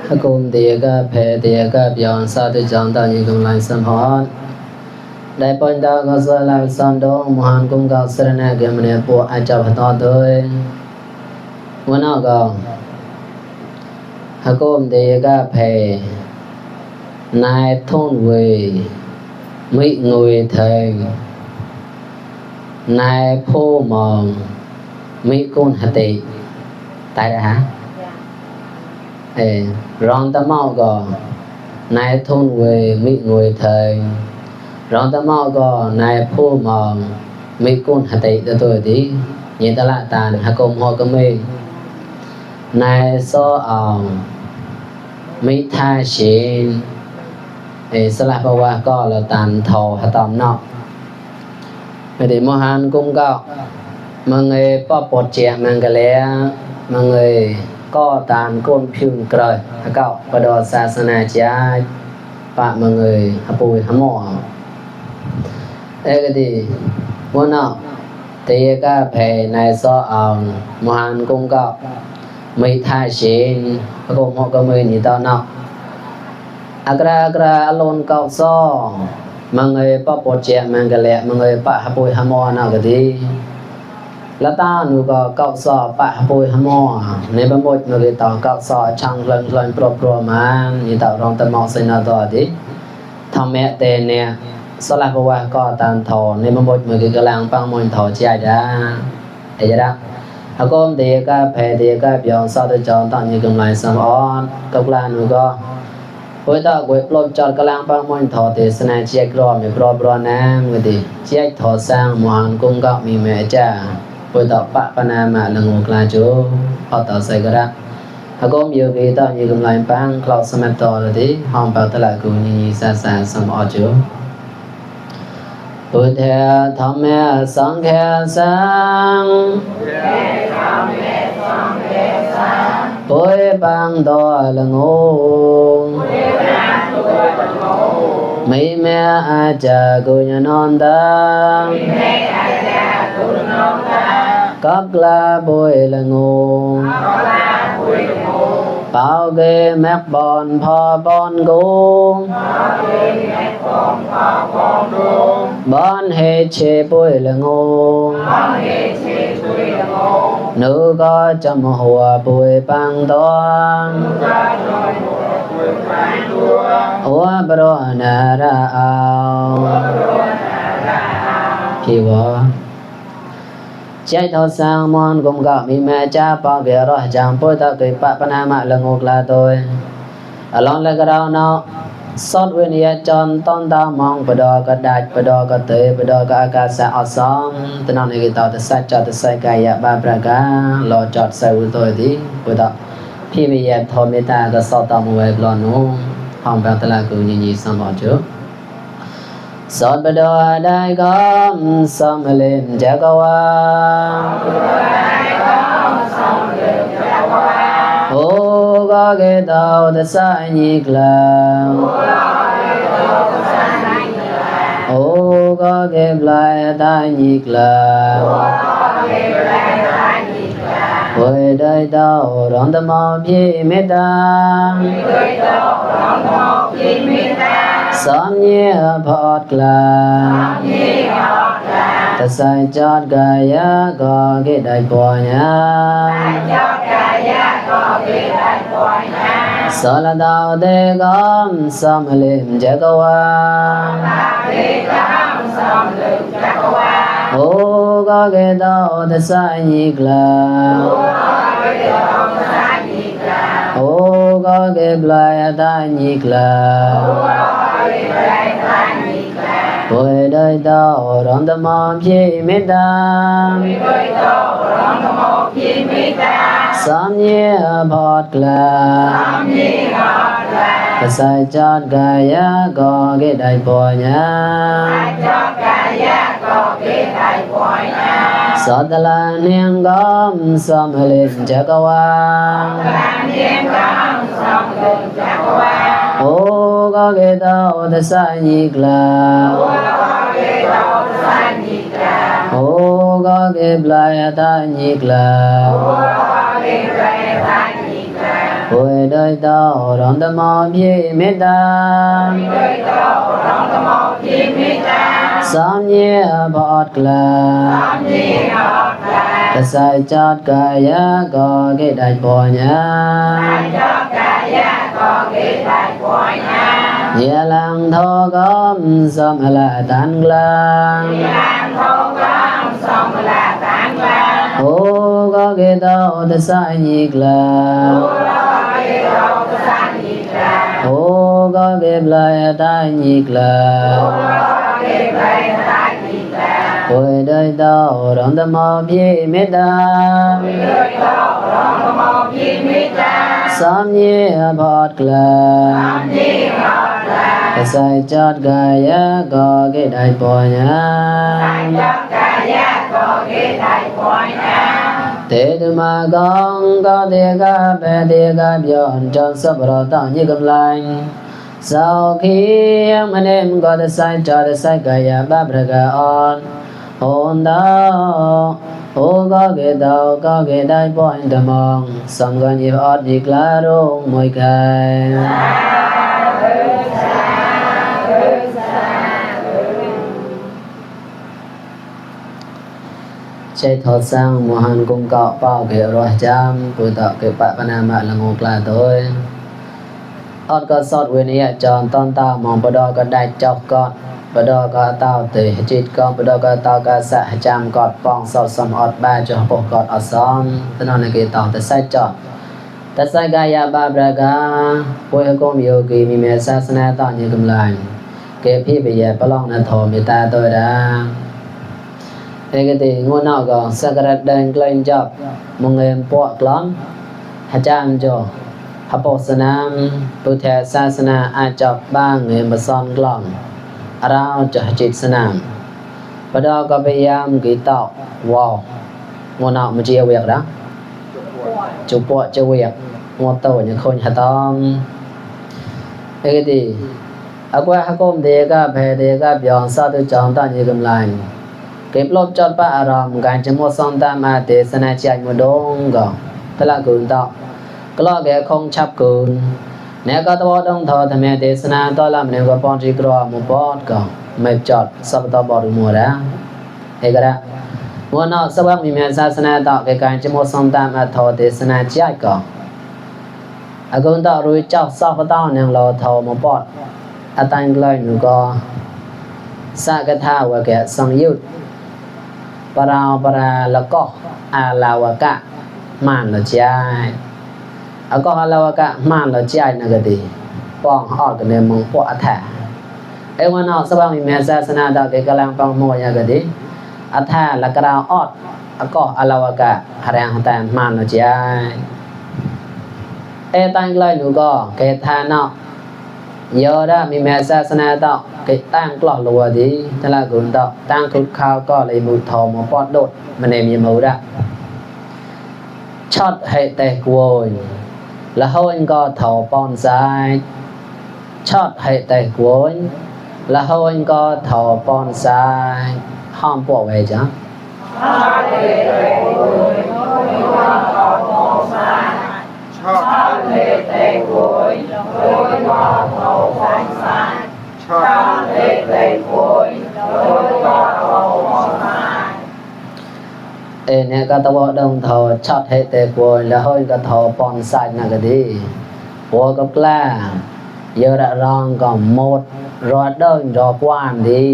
อากมเดียก็แผ่เดียก็บยอนสาธุจองตอนนี้กำลังสัมผัสได้ปนดาวก็สลายสันดงมหันกุมกับสรณะเกมเนปัวอาจารย์ต่อโดยวันนั้นก็อากมเดียก็แผ่นายทุ่นเวมิงวยเทงนายผู้มองมิกุนหติตายแล้วฮะรองตะเมาก็นายทุ่นเวมิงวยเทงรองตะเมาก็นายผู้มองมิกุนหติตัวดียินตละตาหากมหอกมินายโซอองมิทาชินสลับว่าก็เราตันทอหตอมนอกไม่ได้มหันกุ้งก็มังป้อปดเจียมังกะแล้วมังก็ตานก้นพิวเกรยหะเก้าประดอศาสนาเจ้าปะมังหะปุยหะหม้อก็ดีวันนอกเตียก็แผ่ในซอเอามหันกุ้งก็ไม่ท่าเชนก็หม้อก็ไม่หนีตอนนอกagra alon kau so mangai pa poche mangale mangai pa hapoi hamo na gadi lata nu ko kau so pa hapoi hamo ne ba mot no le ta kau so chang leng leng pro man ni ta rong ta mo sai na to di thame te ne sala ko wa ko tan tho ne ba mot mo ke kalang pang mon tho chai da ai ja da akom de ka phe de ka pyon sa de chon ta ni kum lai sam on kok la nu ko Với ta quay lộn chọn các làng băng môn thọ thì sẽ này chiếc rõ mẹ bro nam người thì chiếc thọ sang mòn cung gọng mì mẹ cha với ta bạ bà nam mà là ngục là chú họ tạo xây cái đó họ có nhiều cái ta như cầm lại băng cloud xa mẹ tỏ là tí hòm bảo ta là cụ như xa xa xong ọ chú với theo thọ mẹ sáng khe sang với băng đỏ là ngô mấy mẹ a cha cô nhà non ta các la bôi là ngô bao ghê mẹ bon pho bon gô bon hê chê bôi là ngô nữ có chăm hùa bôi băng toan Ua bro na ra ao Kiwa Chạy thọ sang mòn gồm gạo mì mẹ cha bao ghé rồi chẳng bôi ta kì bạ bà nà mạ là ngục là tôi Ở lòng là cái đau nó Sốt uyên hiệt tròn tôn tao mong bà đò có đạch bà đò có tế bà đò có aka xa ọt xóm Tên nào này kì tao ta sát cho ta say cài dạ ba bà gá Lò chọt xa ưu tôi tí Bôi tao Khi mì dẹp thô mê ta có sốt tao mù vẹp lò nụ Hồng bèo ta là cử nhị xong bỏ trước Sốt bà đò đai gom xong mà lên chá có hoa Ô có ghê tàu ta xa nhịp là Ô có ghê lại ta nhịp là Với đời tàu rõng ta mò phía mê ta Xóm nhé phọt là Ta sai chót gà giá có cái đại bò nhá Sợ là tao tê gom xóm lên chá có hoa Ô có cái tao ta sai nhịp là Ô có cái lại ta nhịp là Với đời tao rõng ta mò phía mê ta Xóm nhé phọt là Ta sai chót gà giá có cái đại bò nhá Sợ ta là niên gom xóm lên chá có hoa Ô có cái tao ta sai nhịp là Ô có cái lại ta nhịp là Ôi đời tao rong tâm mô phi mê ta Xóm nhé bọt là Ta sai chót cả giá có cái đại bò nhá Nhẹ lăng thô gom xóm là tan glang Ô có cái tao ta sai nhịp là Ô có cái lời ta nhịp là Ôi đời tao rong tâm mô phi mê ta Xóm nhé bọt là Ta sai chót cả giá có cái đại bò nhá Thế tư mà con có thể gặp bè thể gặp dọn trong sắp rõ tạo như cầm lành Sau khi anh em có thể sai cho thể sai cả giá bắp ra cả on Hôn đó Ô có cái tàu có cái đại bò anh ta mong Xong có nhịp ọt nhịp lá rung môi khai Chạy thọt sang mùa hàn cung cọ bao kiểu rồi chăm Bùi tạo kiểu bạ bà nà mạ là ngô là thôi Ất có sọt quyền ý tròn tôn tao mong bà đo có đạch chọc con Bà đo có tao tùy chít con Bà đo có tao có xạ chăm cọt bong sọt xóm ọt ba cho bộ cọt ọt xóm Thế nó này kì tao tới sai chọt Ta sai gaya ba bra ga Bùi hơ công yêu kỳ mì mẹ xa sanh tao như cầm lành Kê phí bây giờ bà lòng nà thổ mì ta tôi đã Thế cái thì ngôn nào có sẽ gạt đền lên chọc Một người bọc lắm Hả chạm cho Hả bộ sân nam Bù thẻ xa sân nam ai chọc ba người mà son lòng Ở đâu cho hả chít sân nam Và đó có bây giờ kỹ tạo Wow Ngôn nào mà chia việc đó Chụp bộ cho việc Ngôn tổ những khôn hả tóm Thế cái thì Ở qua hả công thì gặp hề thì gặp dọn sao tôi chọn ta như cầm lành เก็บลบจอดปะอารมณ์การจะมัวซ่อนตามอาเตสนาใจมัวดงก็ตละกุนต่อกลอแกคงชับกุนแนก็ตะวดงทอทะเมเตสนาตอลำเนก็ปอนจิกรอมุปอดก็ไม่จอดสับตอบอดมัวระเอกระมัวนอกสวักมีเมศาสนาต่อแกการจะมัวซ่อนตามอาทอเตสนาใจก็อากุนต่อรู้เจ้าซอกตอเนงรอทอมุปอดอาตังกลอยหนูก็สะกะทาวะแกสังยุตปะราวปะราแล้วก็อาลาวกะมานละใจอาก็อาลาวกะมานละใจนะก็ดีป้องออกกันเนี่ยมองพวกอัฐะเอวันออกสบางมีแม่ศาสนาดอกเกกลังปังโมยะก็ดีอัฐะละกราวออดอาก็อาลาวกะหะแรงหะแตมมานละใจตังไกลหนูก็เกทาเนาะยอดามีแม่ศาสนาต่อเกิดตั้งกลอลัวดีทละกุนต่อตั้งคุดข้าวก็เลยมุทอมาปอดโดดมันเนมีมูระช็อตให้แตกโวยแล้วเฮาเองก็ถอปอนซ้ายช็อตให้แตกโวยแล้วเฮาเองก็ถอปอนซ้ายห้ามปวกไว้จ้ะชอบเลเตโวยโวยว่าโตฟอนซานชอบเลเตโวยโวยว่าโตฟอนซานเนี่ยก็ตะวดงทอชอบให้เตโวยแล้วเฮาก็ทอปอนซานน่ะก็ดีหัวก็กล้าเยอะระรองก็หมดรอเดินรอกว้างดี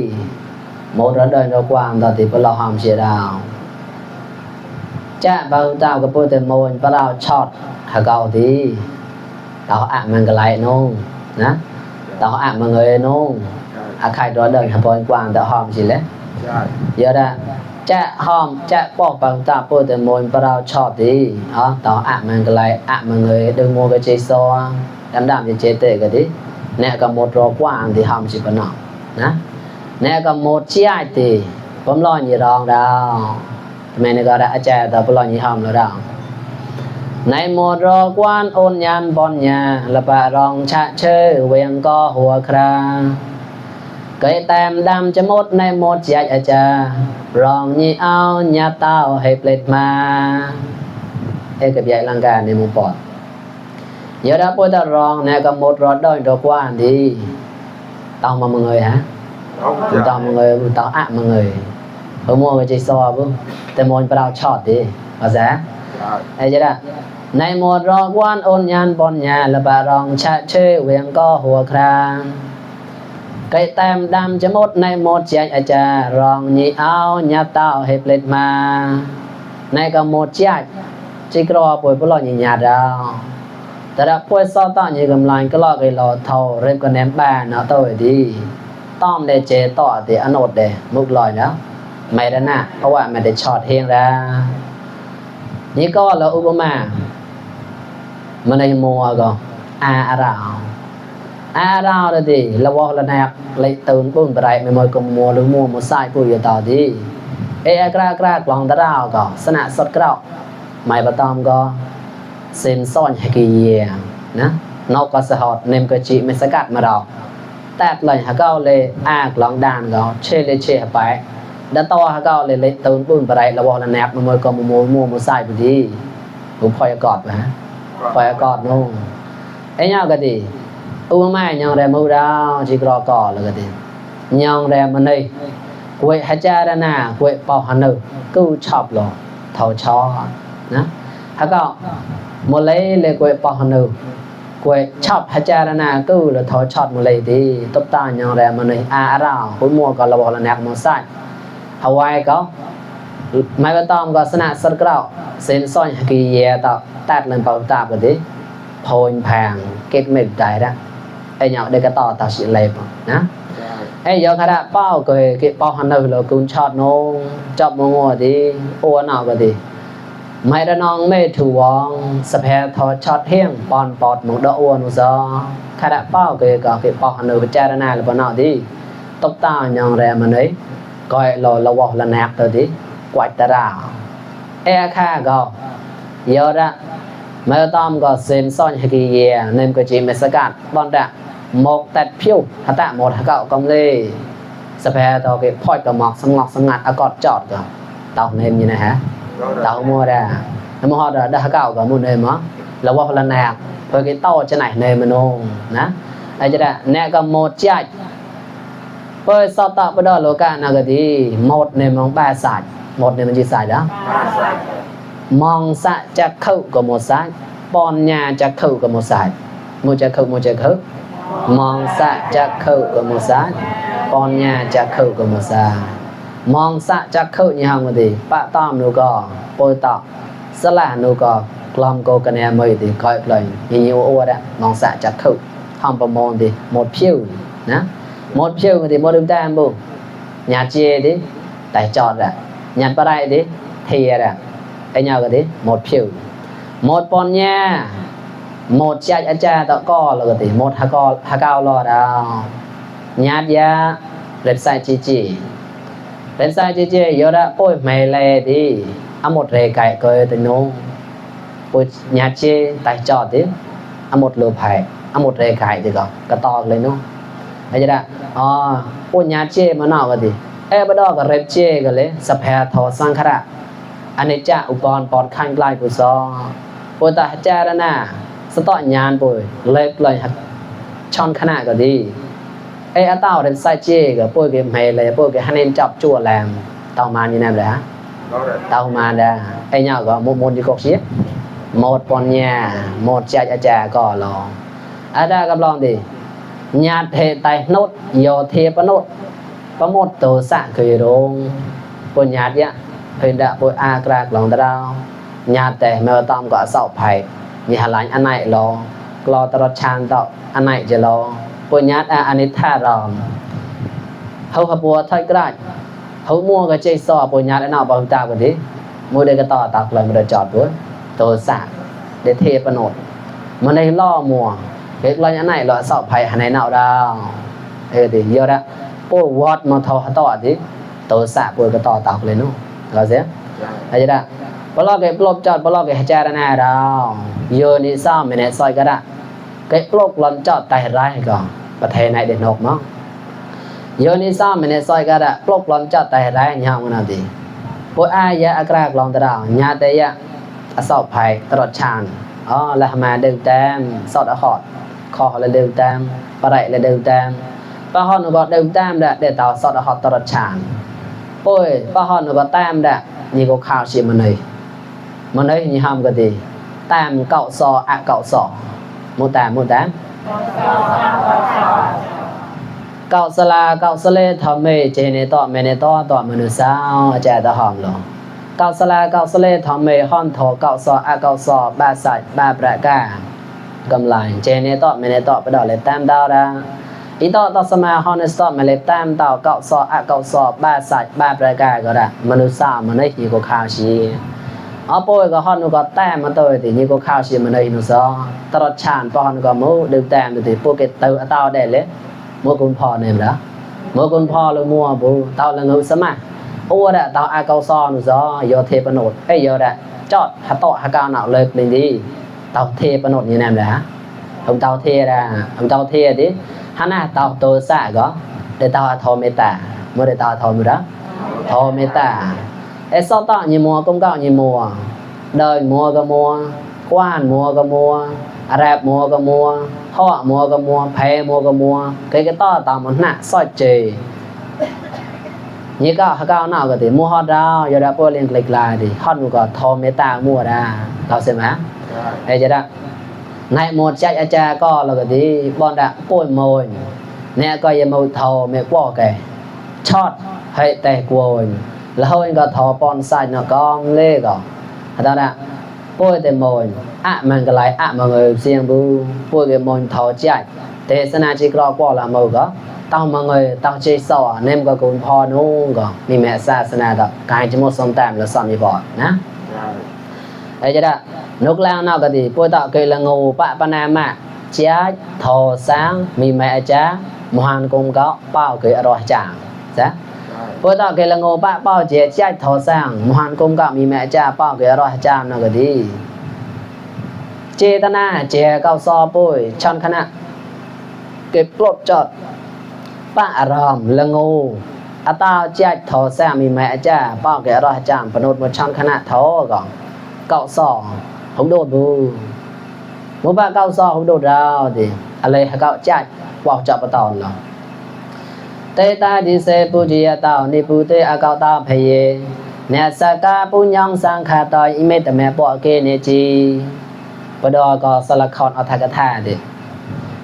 หมดรอเดินรอกว้างตอนที่พวกเราหอมเสียดาวจ้าบ่าวเจ้าก็พูดแต่โมนพวกเราช็อตหาเก่าทีตาอ่ะมันก็ไหลนู่นนะตาอ่ะมันเงยนู่นใครรอเดินหาปอนกว้างแต่หอมสิเลยเยอะนะจะหอมจะปอกปังตาพูดแต่โมนพวกเราชอบทีตาอ่ะมันก็ไหลอ่ะมันเงยดึงโมก็เจซอดำๆจะเจเตก็ดีเนี่ยก็หมดรอกว้างที่หอมสิปนอกนะเนี่ยก็หมดเชี่ยทีผมรอยี่รองดาวทำไมนี่ก็ได้อาจารย์แต่ผมรอยี่หอมแล้วดาวในหมดรอกว้านโอนยันปอนยาละปะรองชะเชอเวียงก็หัวคราเกยแต้มดำจะหมดในหมดใจอาจารย์รองยี่เอาญาเต้าให้เปลิดมากับใหญ่ลังการในมุมปอด giờ đã bôi ta rong nè cầm một rót đôi đồ qua đi tao mà mọi người hả tao mọi người tao ạ mọi người ở mua cái chơi so bốแต่มอนไปเอาช็อตดิเอาซะไอ้จ๊ะในหมดรอกวนโอนยานบอนยาละบารองชะเชยเวียงก็หัวครางไก่แต้มดำจะหมดในหมดเจียอาจารองนี่เอาญาเต้าให้เปลิดมาในก็หมดเจียจิกรอป่วยบ่รอญาดาวแต่ละป่วยซอต้อนี่กำลังก็รอไก่รอเท่าเริ่มก็แนมบ้านเนาะโตดีต้อมได้เจต่อติอโนดเด้มุกลอยแล้วไม่ได้นะเพราะว่ามันได้ช็อตเฮงแล้วนี่ก็เราอุปมามันในมัวก็อาราวเลยดิละวอละนักเลยตื่นปุ้นไปไรไม่มวยกมัวหรือมัวมัวใส่ปุ้ยต่อดีกล้ากลองตะดาวก็สนะสดกรอกไม่ประตอมก็เส้นซ่อนให้กี่เยียนะนอกก็สะหดเนมกะจิไม่สกัดมาดอกแต่เลยหาเก้าเลยกลองดานก็เชเลยเชไปดันต่อหาเก้าเลยตื่นปุ้นไปไรละวอละนักไม่มวยกมัวมัวใส่ปุ้ยดีผมพอยกอดไปฮะพอยกอดนู่นnhau cái gì u mai nhau ra mưu đau chỉ lo cỏ là cái gì nhau ra mà đây quậy hai cha ra nà quậy bỏ hắn nữ cứ chọc lo thầu chó nè hả cậu một lấy ले quậy bỏ hắn nữ quậy chọc hai cha ra nà cứ là thầu chọt một lấy đi tóc ta nhau ra mà đây rào cuối mua còn là bỏ là nạc một sai Hawaii có mai bắt tôm có sanh sốt cào sen soi kỳ dè tạo tạt lên bao tạp rồi đấy phôi phàng kết mệt đại đó ai nhậu đây cái to tạo sự lẹp nè ai giờ khai đã bao cái bao hành đâu là cũng chọt nó chọt mua ngồi đi ô nào cái gì mai đã nong mê thủ vong sập hè thò chọt hieng bòn bọt một đậu ô nó do khai đã bao cái bao hành đâu cha này là bao nào đi tóc ta nhong ra mà đấy coi là vỏ là nạc rồi đi quạch ta ra kha gò giờ đó mai tôm có sen son hay gì nên có chỉ mấy sắc cát bon đã một tẹt phiêu hả tạ một hả cậu công lê sập hè tao cái phơi cả mọc săng ngạt cọt chọt cả tao nên như này hả tao mua ra nó mua ra đã hả cậu cả mua này mà là vỏ là nạc thôi cái tao trên này này mà nô nè ai chứ đã nè có một chạy ơi sao tạo bây giờ lô cả nào cái gì một này mong ba sải một này mình chỉ sải đó mong xạ chắc khâu của một sải bon nhà chắc khâu của một sải một chắc khâu mong xạ chắc khâu của một sải bon nhà chắc khâu của một sải mong xạ chắc khâu như hàng gì bạ tôm nô cò bôi tọ sá là nô cò làm cô cái này mày thì coi lời nhiều ô đó mong xạ chắc khâu không bao môn thì một phiêu nè một phiêu thì một đêm tam bu nhà chia đi tại chọn ra nhà ba đây đi thì ra cái nhau cái đi một phiêu một con nha một cha tạo co là cái gì một ha cao lo đào nhát ya lên sai chi giờ đã ôi mày lè đi một rề cày cười tình nô ôi nhát chê tại chọn đi một lửa phải một rề cày thì có cái to lên nô ai vậy đó ôi nhát chê mà nào cái gì bắt đầu cái rệp chê cái lấy sập hè thò sang khara anh ấy cha upon pon khang lai của so ôi ta cha đó nèสตอญานป่วยเล็บเลยช่อนขนาดก็ดีเต้าเดินไซเจก็ป่วยเกมเฮเลยป่วยเกมฮันเนนจับจั่วแลมเต้ามานี่นั่นแหละเต้ามาได้เนาะก็มนที่กอกเสียหมดปอนญาหมดใจอาจารย์ก็ลองได้กับลองดิญาติเทไตโนดโยเทปโนดประโมทโตสะเคยลงป่วยญาติเนี่ยเพิ่นได้ป่วยกรากลองตะดาวญาติแต่แม่ต้อมก็เศร้าภัยมีหลายอันไหนรอกลอตรชานต่ออันไหนจะรอปุญญาอันนี้ท่ารอมเขาขบัวท้อยกระไรเขามัวกับใจซอปุญญาได้นอกบางตากันดิมัวได้ก็ต่อตักเลยมันจะจอดด้วยตัวสะได้เทปนดมันได้ล่อมัวเห็นอะไรอันไหนรอสอบภัยอันไหนเนาดาวดิเยอะละปุวอดมาทอต่อดิตัวสะปุยก็ต่อตักเลยนู้เราเสียอะไรจะได้บล็อกcái blog chọn blog cái cha ra nè đâu giờ ní sao mình lại soi cái đã cái blog lần chọn tài ra hay còn và thầy này để nộp nó giờ ní sao mình lại soi cái đã blog lần chọn tài ra nhau mà nào thì bố ai ya agrak lòng ta đâu nhà tây ya sọc phải tọt chàn là mà đều tam sọt ở họ kho là đều tam và lại là đều tam và họ nó gọi đều tam đã để tạo sọt ở họ tọt chán ôi và họ nó gọi tam đã như có khảo chỉ mà này như ham cái gì tam cậu sọ cậu sọ một tam cậu sala lê thầm mê chế này tọ mà nó sao trẻ ta hòm rồi cậu sala lê thầm mê hòn thổ cậu sọ ba sạch ba bạ ca cầm lại chế này tọ bắt đầu lấy tam đao ra ý tọ sama hòn stop mà lấy tam đao cậu sọ ba sạch ba bạ ca gọi là mà nó sao mà này như có khao gì ở bôi có hòn nó có tam mà tôi thì như có khao gì mà này nó sao tao chán po hòn có mũ được tam thì bôi cái từ tao để lấy mua con phò này đó mua con phò là mua bù tao là người sớm à ô đã tao cao so nó gió giờ thề bận nốt ấy giờ đã chót hạt tọ hạt cao nào lên mình đi tao thề bận nốt như này đã ông tao thề đi hắn à tao tôi xả có để tao thò mê tả mua để tao thò mê đó thò mê tả ấy sao tao như mua công cạo như mua đời mua có mua quan mua có mua Arab mua có mua họ mua có mua phe mua có mua cái to tao muốn nạ soi chì như cao nào có thể mua hot ra giờ đã bôi lên click lại thì hot mua có thò mê ta mua ra tao xem hả đây chứ đó này một chạy cha có là cái gì bọn đã bôi mồi nè coi mồi thò mẹ bỏ kể chót hay tè quồi là hơi có thò bọn sai nó con lê có tao đã bôi tè mồiมันก็หลายมาเงยเสียงบูป่วยก็มนทอใจแต่สนาจิกรอกว่าละมือก็ต้องมาเงยต้องใจสอเนมก็กุนพอนู้นก็มีแม่ศาสนาดอกกายจะหมดสมตามแล้วสอนมีบ่นะไอ้จะได้นกแล้วนอกก็ดีป่วยต่อเคยละงูปะปนามาเจ้าทอsángมีแม่จ้ามหันกงก็เป้าเคยอร่อยจังจ้ะป่วยต่อเคยละงูปะเป้าเจ้าทอsángมหันกงก็มีแม่จ้าเป้าเคยอร่อยจังนอกก็ดีเจตนาเจเก้าซอปุ้ยชันคณะเก็บปลดจอดป้าอารามละงูอาตาเจ้าทอแซมีแม่จ้าป้าแกรอจามปนุษย์มาชันคณะทอก่อนเก้าซอผมโดดบูมุบ้าเก้าซอผมโดดดาวดิอะไรเก้าจ้าว่าจับปะตอนเนาะเตตาดิเซปุจิยาตาวนิปุเตอาเก้าตาเพเยเนสกาปุญญังสังคาตอยอิเมตแม่ปอเกเนจีปดอก็สลักคอนอัฐกถาดิ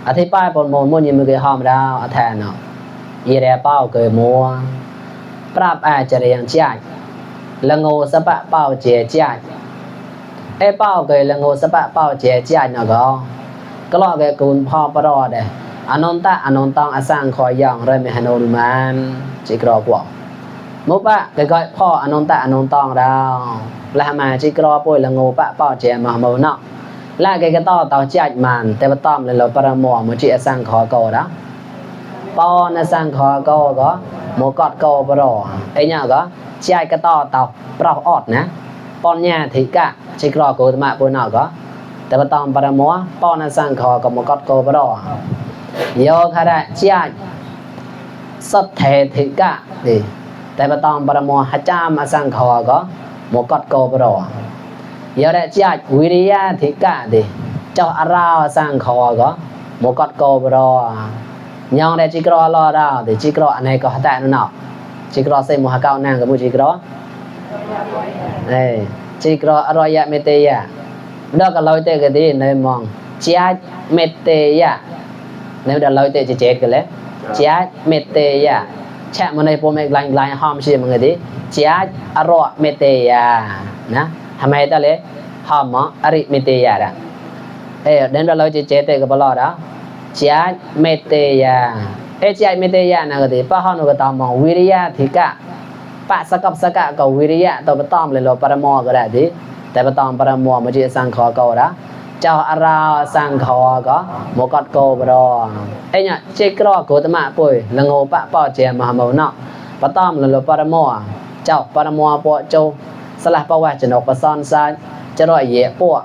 อธิบายปนโมมุญยมือเกหอมดาวอแทนเนาะอีแรเป้าเกยมัวปราบอาจเรียงจ้าละโงสปะเป้าเจจ้าไอ้เป้าเกยละโงสปะเป้าเจจ้าเนาะก็ลอเกกุนพ่อปรอเดอนนตะอนนตองอสังคอยยองเรมิหนนุมานจิกรอกว่ามุปะเกยพ่ออนนตะอนนตองดาวละมาจิกรอป่วยละโงปะเป้าเจมาโมเนาะlà cái to tao chạy mànแต่ว่าต้อมเลยเราประมอมจิสังขอโกđóปอนะสังขอโกก็หมกอดโกปรอไอ้เนี่ยก็chạy cái to taoปรออดนะปอนเนี่ยถิกะจิกรอโกตมะปุนอก็แต่ว่าต้อมประมอปอนะสังขอก็หมกอดโกปรอโยคะได้chạyสัทเทถิกะดิแต่ว่าต้อมประมอหะจามอสังขอก็หมกอดโกปรอgiờ đây chạyวิริยะธิกะดิเจ้าอาราสังขอก็หมกอดโกบรอยองได้จิกรอรอดาวดิจิกรออันไหนก็แต่นั่นเนาะจิกรอเซมุหะเก้านางกับมุจิกรอจิกรออร่อยยะเมเตยะดอกก็ลอยเตก็ดีในมองchạyเมเตยะในดอกลอยเตจะเจ็ดกันแล้วchạyเมเตยะแช่มันในพวกแม่ลายหอมชื่อมันก็ดีchạyอร่อยเมเตยะนะทำไมตะเลยหอมอริเมเตยะเดินเราจะเจเตก็บ่รอดอ่ะจะเมเตยะจะเมเตยะนะก็ดิป้าเฮานูก็ตามวิริยะธิกะปะสกับสกะก็วิริยะตบ่ตอมเลยเราปรมอก็ได้ดิแต่บ่ตอมปรมอมจิสังขอก็ได้เจ้าอาราสังขอก็หมกอดโกบ่รอเนี่ยเจกรอโกตมะปุ้ยละโงปะป้อเจมหาเมาเนาะบ่ตอมเลยเราปรมอเจ้าปรมอปอโจสลับประวัติจนกประซอนซาจะรอยเยะพวก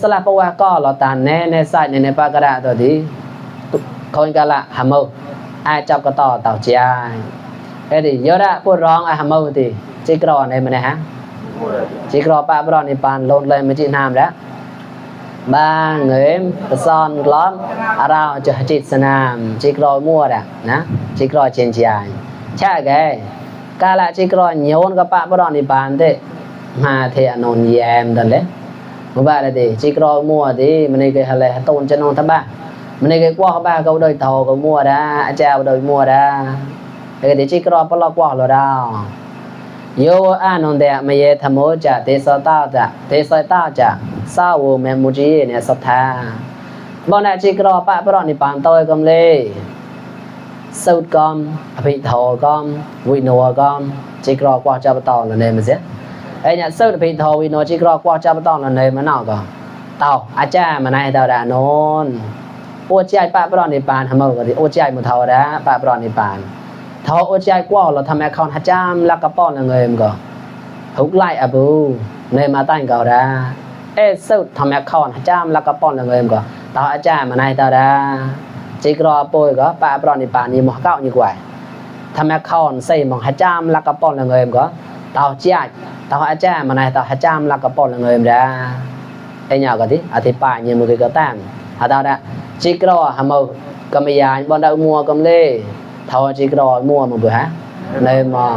สลับประวัติก็เราตานแน่ในสายในปากกระดาษตัวดีคนกะละหามือไอ้จับก็ต่อเต่าเจียดิเยอะละพูดร้องไอ้หามือดิจิกรอในมันนะฮะจิกรอป้าบรอในปานลนเลยมันจีน้ำแล้ว ba người son lắm rau cho chít sanam chít rồi mua đã nè chít rồi trên dài cha cái cả là chít rồi nhiều các bạn bắt đầu đi bán thế mà thì non yam đần đấy một bạn là gì chít rồi mua thì mình cái hay là tôn cho non thằng ba mình cái qua ba câu đời thầu có mua đã cha đời mua đã cái thì chít rồi bắt đầu qua rồi đâu yo anon de maye thamo cha te so ta cha te so ta cha sa wo me mu ji ne sat tha bon na chi kro pa pro ni pan toi kom le saut kom api tho kom wi no kom chi kro kwa cha pa to la ne ma se ai nya saut api tho wi no chi kro kwa cha pa to la ne ma na ko tao a cha ma nai tao da non o chai pa pro ni pan hamo ko di o chai mu tho da pa pro ni pan thọ ô trai qua là tham account hạt trăm là cái bọn là người em có hút lại à bù nên mà tay cầu ra ê sâu tham account hạt trăm là cái bọn là người em có tao hạt trăm mà này tao ra chỉ có bôi có ba bọn này bạn đi một cạo như vậy tham account xây một hạt trăm là cái bọn là người em có tao chạy tao hạt trăm mà này tao hạt trăm là cái bọn là người em ra ê nhỏ cái tí à thì bài như một cái tam hạt tao đã chỉ có hàm màu cầm dài bọn đậu mua cầm lê thọ chỉ có mua một bữa hả nên mà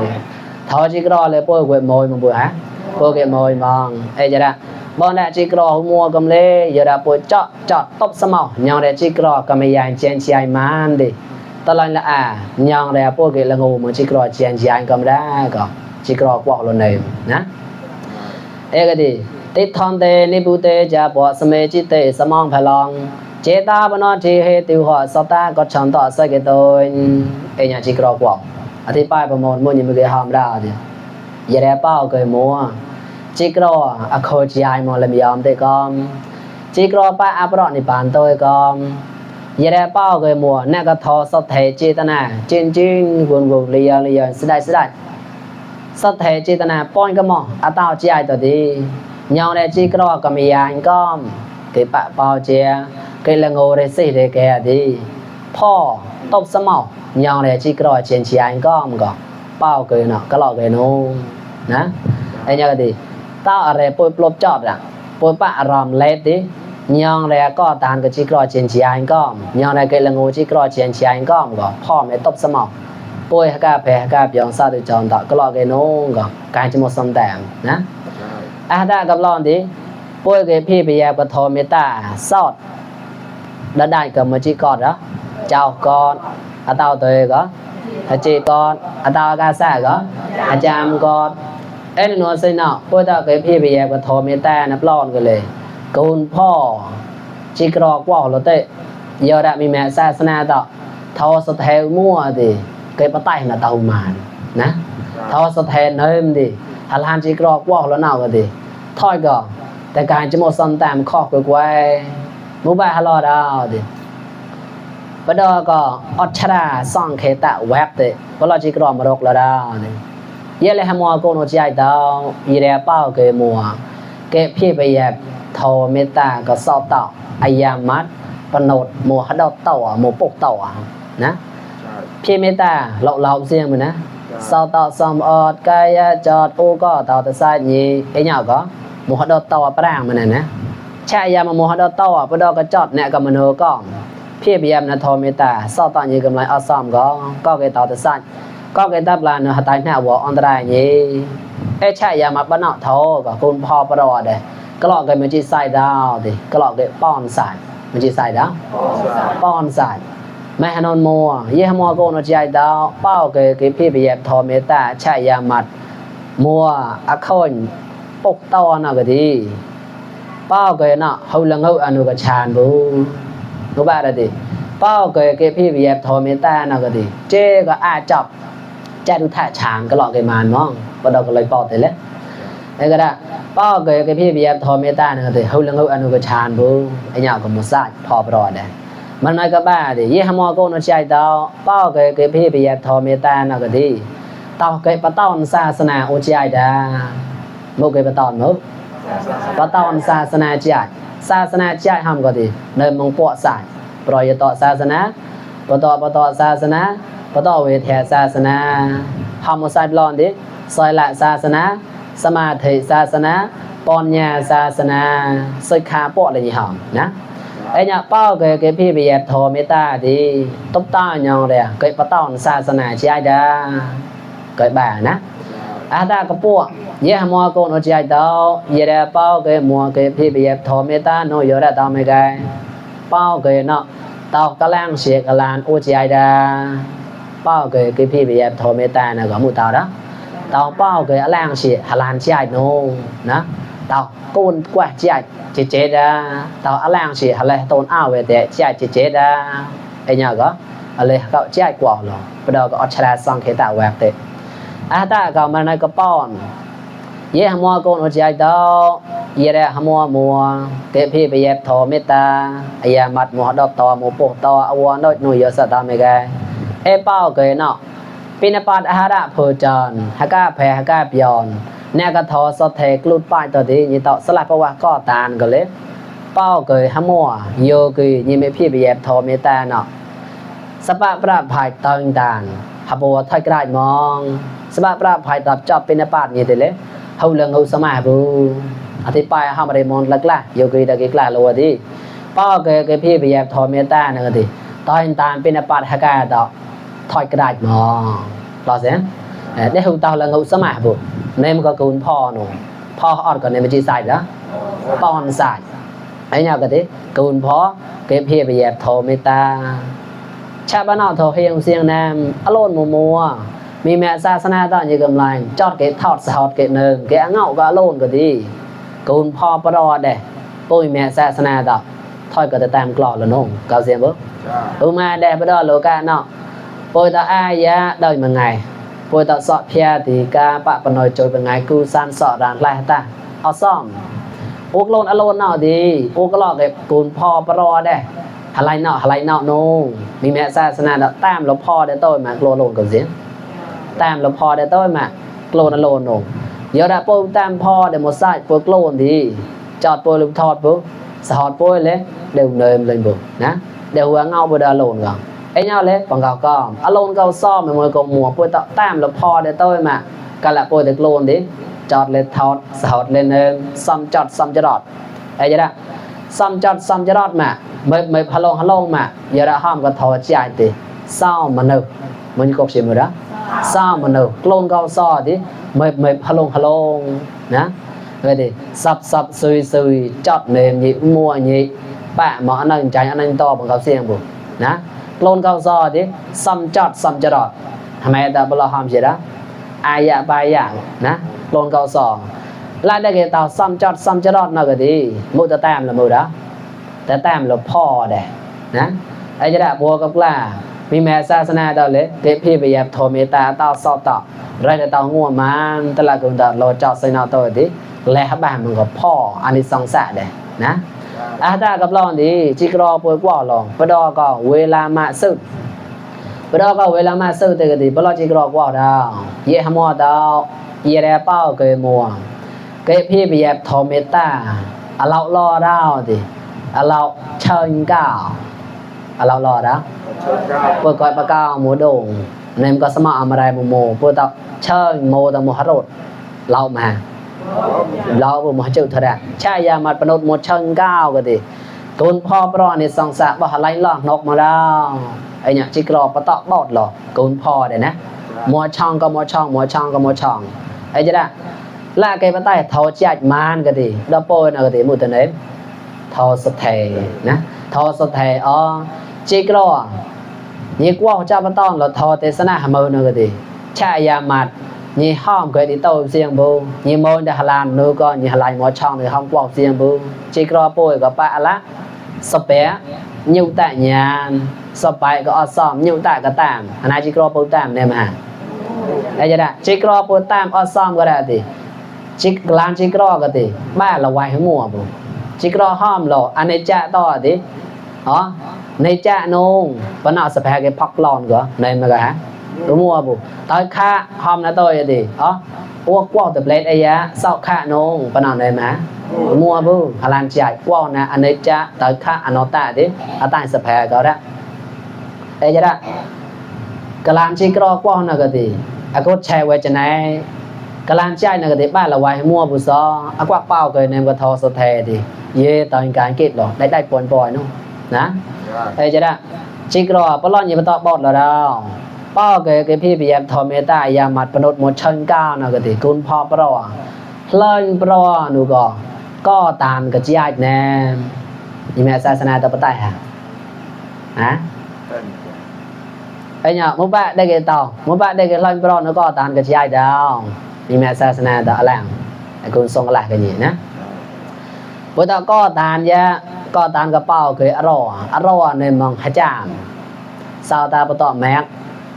thọ chỉ có là bôi quẹt mồi một bữa hả bôi quẹt mồi mòn ấy giờ đó bọn đại chỉ có mua cầm lê giờ đó bôi chọt tóc sâm màu nhon đại chỉ có cầm dài chen chai man đi tao nói là nhon đại bôi quẹt là ngủ mà chỉ có chen chai cầm ra có chỉ có quạt luôn này nè ấy cái gì tết thon tê nipu tê cha bỏ sâm mê chỉ tê sâm mong phải lòng chế ta bên nó chỉ hệ tiêu hóa sao ta có chọn tỏ sai cái tôi ấy nhà chỉ có quạt ở thì bài bằng một như cái hòm ra thì giờ đẹp bao cái mua chỉ có khôi chạy mà làm yom thì con chỉ có ba áp đó thì bàn tôi con giờ đẹp bao cái mua nè cái thò sao thể chế ta nè trên quần liền sẽ đại sao thể chế ta nè point cái mỏ à tao chạy tôi đi nhau này chỉ có cầm anh con cái bạn bao chia cái là ngồi để xây để kẻ điพ่อ tóc sâm màu nhau này chỉ có trên chỉ anh con có bao cái nó cái lọ cái nó nè đây nhau cái gì tao ở đây bôi plop chọt à bôi bạ ròm lết đi nhau này có tàn cái chỉ có trên chỉ anh con nhau này cái là ngồi chỉ có trên chỉ anh con có พ่อ mẹ tóc sâm màu bôi cái bè cái biển sao để chọn tạo cái lọ cái nó có cái chỉ một sâm tèm nè ta gặp lon đi bôi cái phi bây giờ có thò mẹ ta sọt đã đại cầm một chi con đó chào con tao tới có chị con tao ca xa có chăm con ấy nó xây nào bôi tao cái phi bây giờ có thò mẹ ta nắp lon cái này conพ่อ chỉ có qua rồi tệ giờ đã bị mẹ xa xa tao thò sọt theo mua thì cái bắt tay là tao màn nè thò sọt theo nơi thì hà lan chỉ có qua rồi nào cái thì thôi cóแต่การจะมาสอนตามข้อกไว้มุบายฮะลอดาวดิบดอก็อัชราซ่องเคตะแวบเตบลอจิกรอมรกละดาวดิเยเลหะมัวโกโนใจดาวอีเรเป้าเกมัวเกพี่ไปแยบโทเมตาก็สอบต่ออายามัดปนดโมหะดอต่อโมปกต่อนะพี่เมตาเราเสียงมื้อนะสอบต่อสอมออดกายจอดโอก็ต่อตะซายนี้ไอ้หยังก็โมหะดอต่อปรางมันน่ะนะชายามาโมหะดอต่อปดอกระจอดเนี่ยก็มโนก็พี่เบียมนะโทเมตาสอบต่อนี้กำไรอซ้อมก็เกต่อตะซายก็เกตับลานะหะตายหน้าบ่อันตรายนี้ไอ้ชายามาปะเนาะโทก็คุณพ่อปรอดเด้ก็ลอกเกมันจิใส่ดาวดิก็ลอกเกป้อนสายมันจิใส่ดาวป้อนสายแม่ฮานอนมัวเยฮมัวโกนใจดาวเป้าเกพี่เบียมโทเมตาชายามัดมัวอะคนปกตอนะก็ดีเป้าเกนะเฮาลังเฮาอนุกชานบูรู้บ่ได้ดิเป้าเกพี่เบียบโทเมตานะก็ดีเจก็อาจับใจดูท่าช้างก็หลอกไอ้มานน้องบ่ดอกก็เลยปอดเลยไอ้ก็ได้เป้าเกพี่เบียบโทเมตานะก็ดีเฮาลังเฮาอนุกชานบูไอ้หยังก็บ่ซาดพอปรอดได้มันน้อยก็บ้าดิเยฮมอโกนใจดาวเป้าเกพี่เบียบโทเมตานะก็ดีตอเกปะตอนศาสนาโอใจดาโมเกปะตอนมั้งปะตอนศาสนาใจห้ามก็ดีเนิมมงปวดสายปล่อยต่อศาสนาปต่อศาสนาปต่อเวทศาสนาห้ามใส่บลอนดิซอยละศาสนาสมาธิศาสนา ปอนญาศาสนาสึกขาปอเลยหอมนะไอ้เนี่ยเป้าเกพี่ไปแยบโทเมตตาดีตุ๊บต้ายองเลยเกปะต้อนศาสนาใจดาเกบ่านะอาตากระปัวเยมัวโกนใจดาวเยเดเป้าเกมัวเกพี่ไปแยบโทเมตตาโนโยระตาไม่ไกเป้าเกเนาะตอกกะลังเสียกะลานอุใจดาเป้าเกพี่ไปแยบโทเมตตานะก็มุตาวนะตอกเป้าเกอลังเสียหลานใจโนนะตอกกูนกว่าใจเจดาตอกอลังเสียอะไรตนอ้าวเวแต่ใจเจดาไอ้เนี่ยก็อะไรก็ใจกว่าหรอปะดอก็อัชราสังเขตาแวบเตอาตาก็มาในกระป้อนเยมัวโกนใจดาวเยเดมัวเกพี่ไปแยบโทเมตตาอายามัดมัวดอกตอมัวโปตออวอนดนุยสตาเมกาเอเป้าเกเนาะปินปาดอาหารโภจรหากาแพหากาปยอนแนกะทอสเทกลุดป้ายตัวดีนี่ตอสลับเพราะว่าก็ตานก็เลยเป้าเกยมัวโยกีนี่ไม่พี่ไปแยบโทเมตตาเนาะสปะปราภัยตองตานหบัวถ้อยกระไรมองสปะปราภัยตอบจอบปินปาดนี่เตเลยเฮาเรื่องเฮาสมาบูอธิบายห้ามอะไรมอนลักละโยกีตะกิกละโลดีป้าเกพี่ไปแยบโทเมตตานะก็ดีตอนตานเป็นปาดหากาดอกถอยกระดาษมองรอเสียได้หูตาเรื่องเฮาสมาบูเนมก็กูนพ่อหนูพ่อออดก็เนมจีใส่ละปอนใส่ไอ้เนี่ยก็ดีกูนพ่อเกพี่ไปแยบโทเมตตาชาบ้านนอกโทเฮียงเสียงแนมอโลนมัวมีแม่ศาสนาตอนอยู่กำลังจอดเกทอดสอดเกเนิมเกเงาก็อโลนก็ดีกูนพ่อปรอดเด้ปุ้ยแม่ศาสนาตอถอยก็จะตามกลอละน้องเกาเสียงบ่มาแดปรอโลกาเนาะปุ้ยตาอายะได้มาไงปุ้ยตาสอเพียติกาปะปนอยจอยเป็นไงกูซันสอดานไล่ตาเอาซ่อมอุกโลนอโลนเนาะดีอุกก็ลอกเก็บกูนพ่อปรอเด้อะไรเนาะน้องมีแม่ศาสนาตามหลวงพ่อได้ต้อยมาโกโลนก็เสียตามหลวงพ่อได้ต้อยมาโกลนอโลนน้องเดี๋ยวได้ปุ้ยตามพ่อได้หมดไส้ปุ้ยโกลนดีจอดปุ้ยลุมทอดปุ้ยสอดปุ้ยเลยเดี๋ยวเนิมเลยบุนะเดี๋ยวหัวเงาบุดอโลนก่อนไอ้เงาเลยปังเก่าก็อโลนเก่าซ่อมมือก็มัวปุ้ยตามหลวงพ่อได้ต้อยมากันละปุ้ยได้โกลนดิจอดเลยทอดสอดเลยเนิมซ้ำจอดซ้ำจะรอดไอ้จะได้ซ้ำจอดซ้ำจะรอดมาไม่พะโลงมาอย่าได้ห้ามก็ทอใจติเศร้ามันเนอมันก็เสียมือละเศร้ามันเนอโกลนเก่าซ่อดิไม่พะโลงนะเลยดิสับซุยจอดเนมยี่มัวยี่ปะหมออันนั้นใจอันนั้นต่อของเขาเสียงบุนะโกลนเก่าซ่อดิซ้ำจอดซ้ำจะรอดทำไมแต่บลาห้ามเสียละอายะบายอย่างนะโกลนเก่าซ่อลาได้เกี่ยวกับซ้ำจอดซ้ำจะรอดน่ะก็ดีมุตะแต้มละมือละแต่แต้มละพ่อเด้นะไอ้จะได้บัวกับกล้ามีแม่ศาสนาเตาเลยเกพี่ไปแยบโทเมตตาเตาสอบต่อไรแต่เตางัวมันตละกุนตาโลจอดใส่นอตัวดิและบ้านมันก็พ่ออันนี้สองสะเด้นะอาตากับลองดีจิกรอป่วยกว่าลองปดอก็เวลามาสึกปดอก็เวลามาสึกแต่ก็ดีปลอจิกรอกว่าดาวเยหมัวดาวเยแรเป้าเกยมัวเกพี่ไปแยบโทเมตตาอะเรารอดาวดิอะเราเชิญก้าวอะเรารอดาวเปิดก้อยปะก้าวหมูโด่งเนมก็สมาอามารายโมเปิดตะเชิญโมตะโมหรดเรามาเราบ่มาจุดเท่าใดใช่ยามัดปนดหมดเชิญก้าวก็ดิตูนพ่อปรอนี่สองสะบ่ไหลลอกนกมาแล้วไอ้เนี่ยจิกรอปะตะบอดหรอตูนพ่อเด้นะมัวช่องก็มัวช่องไอ้จะได้ลาเกปะใต้เฒ่าจัดมานก็ดิดอโปนก็ดิมุตะเนทอสเทนะทอสเทอ๋อจิกรอนี่กว่าเจ้าปะต้องเราทอเทศนาหมื้อนึงก็ดิชายามัดนี่ห้อมก็ดิโตเสียงบูนี่โมนดะหลานนูก็นี่หลายหมอช่องนี่ห้อมกว่าเสียงบูจิกรอป่วยก็ปะละสเปะนิ้วแตะญาณสไปก็อซ้อมนิ้วแตะก็ตามอันนั้นจิกรอป่วยตามเนี่ยมาไอ้จะได้จิกรอป่วยตามอซ้อมก็ได้ติจิกลานจิกรอก็ติบ้านละไว้ให้มั่วบูจิกรอห้อมหรออันนี้จะต่อดิอ๋อในจะนงปนอสแพกพักลอนก็ในมันก็ฮะรู้มัวบุตอยค่าห้อมนะตัวดิอ๋อพวกกว้างแต่เล็ดไอ้ยะเศร้าค่านงปนอในมามัวบุพลังใจกว้างนะอันนี้จะตอยค่าอนอตาดิอาตายสแพกก็ได้ไอ้จะได้กลานจิกรอกว้างนะก็ดีอากดแชร์ไว้จะไหน กะลานใจนะก็ติบ้านละไว้ให้มั่วผู้ซออะกวักเป้าเคยแนมก็ทอสแทดิเยตอนการเกตหรอได้ปอนๆเนาะนะไอ้จะได้จิกรอปลอนอย่าไปตอบอดแล้วดาวป้าเคยพี่พยายามทอเมตตายามัดปนุษย์หมดชันก้าวนะก็ติกุลพ่อปรอเล่นปรอหนูก็ตามกระจายแนมนี่แม่ศาสนาตะปะไตฮะไอ้เนี่ยมุบะได้เกตอมุบะได้เกเล่นปรอหนูก็ตามกระจายดาวนี่แม่ศาสนาตะอะไรไอ้คุณทรงอะไรกันนี่นะพุทธก็ตามยะก็ตามกระเป๋าเคยอร่อในมองพระจามสาวตาปตอแม็ก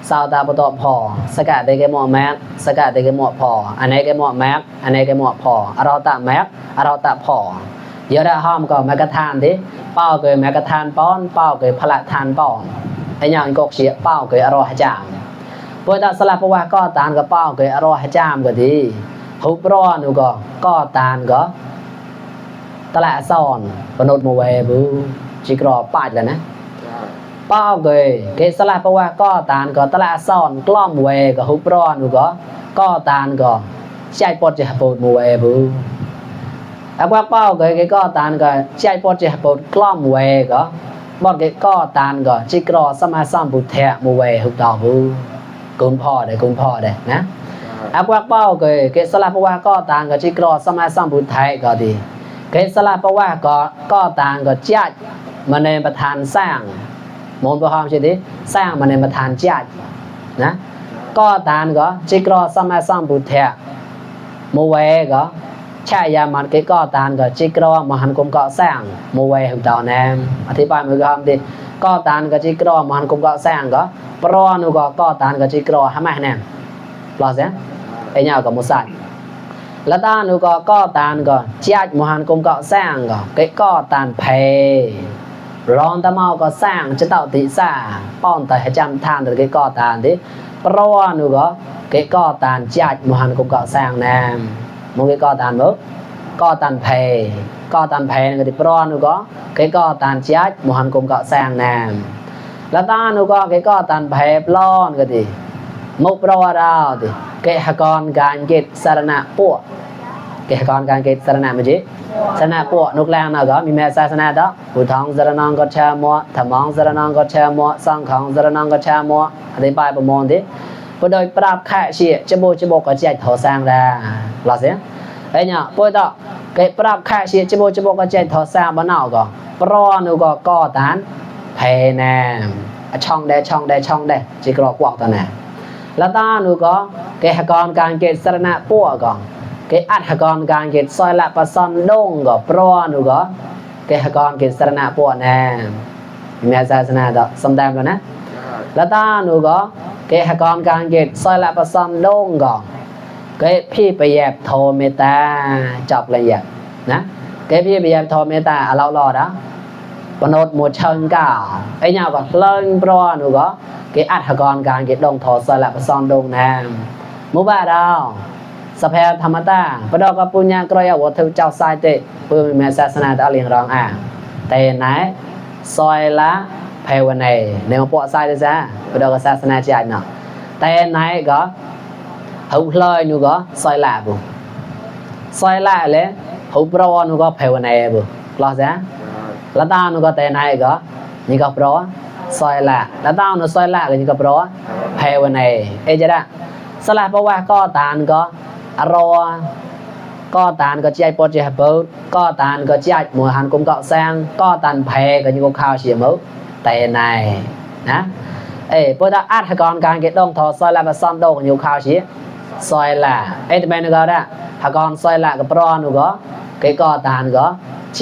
สาวตาปตอพอสกัดได้แก่หมอแม็กสกัดได้แก่หมอพออันไหนแก่หมอแม็กอันไหนแก่หมอพออเราตะแม็กอเราตะพอเดี๋ยวได้ห้อมก็แมกะทานดิเป้าเคยแมกะทานป้อนเป้าเคยพละทานป้อนไอ้ยังกกเสียเป้าเคยอร่อพระจามพุทธสลับเพราะว่าก็ตามกระเป๋าเคยอร่อพระจามก็ดีฮุบร้อนนูก็ตามก็ตะละซ่อนปนุษย์มวยบูจิกรอปาดกันนะป้าเกสลาเพราะว่าก็ตานก็ตะละซ่อนกล้อมเวก็ฮุบร้อนนูก็ตานก็ใช้ปอดจะปวดมวยบูอะว่าเป้าก็ตานก็ใช้ปอดจะปวดกล้อมเวก็บอดก็ตานก็จิกรอสมาสัมพุทธะมวยฮุบดอกบูกุมพ่อได้นะอะว่าเป้าเกสลาเพราะว่าก็ตานก็จิกรอสมาสัมพุทธะก็ดีเกสลาเพราะว่าก็ต่างก็จัดมาในประธานสร้างมนต์ประหามใช่ดิสร้างมาในประธานจัดนะก็ต่างก็จิกรอสมัยสัมพุทธะโมเวก็ใช่ยามันก็ต่างก็จิกรอมหันกุมก็สร้างโมเวหุบดาวแนมอธิบายมือก็ทำดิก็ต่างก็จิกรอมหันกุมก็สร้างก็ปรอนุก็ต่างก็จิกรอทำไมแนมปลอดเสียไอ้เนี่ยก็มุสัยแล้วตาหนูก็ตานก็จัดมหันกุมก็สร้างก็ตานเพร้อนตะเมาก็สร้างจะเต่าติซ่าป้อนแต่ให้จำทานแต่ก็ตานดิเพราะว่าหนูก็ตานจัดมหันกุมก็สร้างแนมมึงก็ตานมั้งก็ตานเพนั่นก็ดิเพราะว่าหนูก็ตานจัดมหันกุมก็สร้างแนมแล้วตาหนูก็ตานเพร้อนก็ดิมุกเพราะว่าเราดิเกหกรการเกตสารณะปวเกหกรการเกตสารณะมันจิสารณะปวนุกแรงนะก็มีแม่ศาสนาดอกผู้ท้องสารนังก็แชมัวธรรมองสารนังก็แชมัวสังขังสารนังก็แชมัวอธิบายประมวลดิผู้โดยปราบแค่เสียจะโบก็ใจถอสร้างได้หรอเสียไอ้เนี่ยผู้ต่อเกปราบแค่เสียจะโบก็ใจถอสร้างบ้านนอกก็ปรอนูก็ตานเพแนมช่องได้จิกรอกวกตัวไหนแล้วตาหนูก็เกหกรการเกตสารณะปัวก็เกอัดหกรการเกตซอยละปะซอนดงก็ปรอหนูก็เกหกรเกตสารณะปัวแน่มีศาสนาดอกสำแดงแล้วนะแล้วตาหนูก็เกหกรการเกตซอยละปะซอนดงก็เกพี่ไปแยบโทเมตตาจบละเอียดนะเกพี่ไปแยบโทเมตตาเรารอนะปนดหมดเชิงก้าวไอ้เนี่ยก็เล่นปรอหนูก็เกอัดหกรการเกดงทอสละปะซอนดงแนมมุบาดาวสภาธรรมตาปดอกปุญญากรอยวัตถุเจ้าสายเตเพื่อมีศาสนาตะเลียงรองแต่ไหนซอยละภายวันไหนในมปอสายได้ซะปดอกศาสนาใจเนาะแต่ไหนก็หุบลอยนูก็ซอยละบุซอยละเลยหุบรอนูก็ภายวันไหนบุรอซะละตานูก็แต่ไหนก็นี่ก็ปรอซอยละแล้วตาหนูซอยละก็นี่ก็เพราะภายวันไหนจะได้สละเพราะว่าก็ตานก็อรอก็ตานก็ใจปอดใจเปิดก็ตานก็ใจหมู่หันกุมเกาะแซงก็ตานเพก็นี่ก็ข้าวเสียมื้อแต่ไหนนะพอถ้าอัดหกรการเกดงทอซอยละมาซ่อมดงอยู่ข้าวเสียซอยละแต่เป็นก็ได้หกรซอยละก็เพราะหนูก็ตานก็ใจ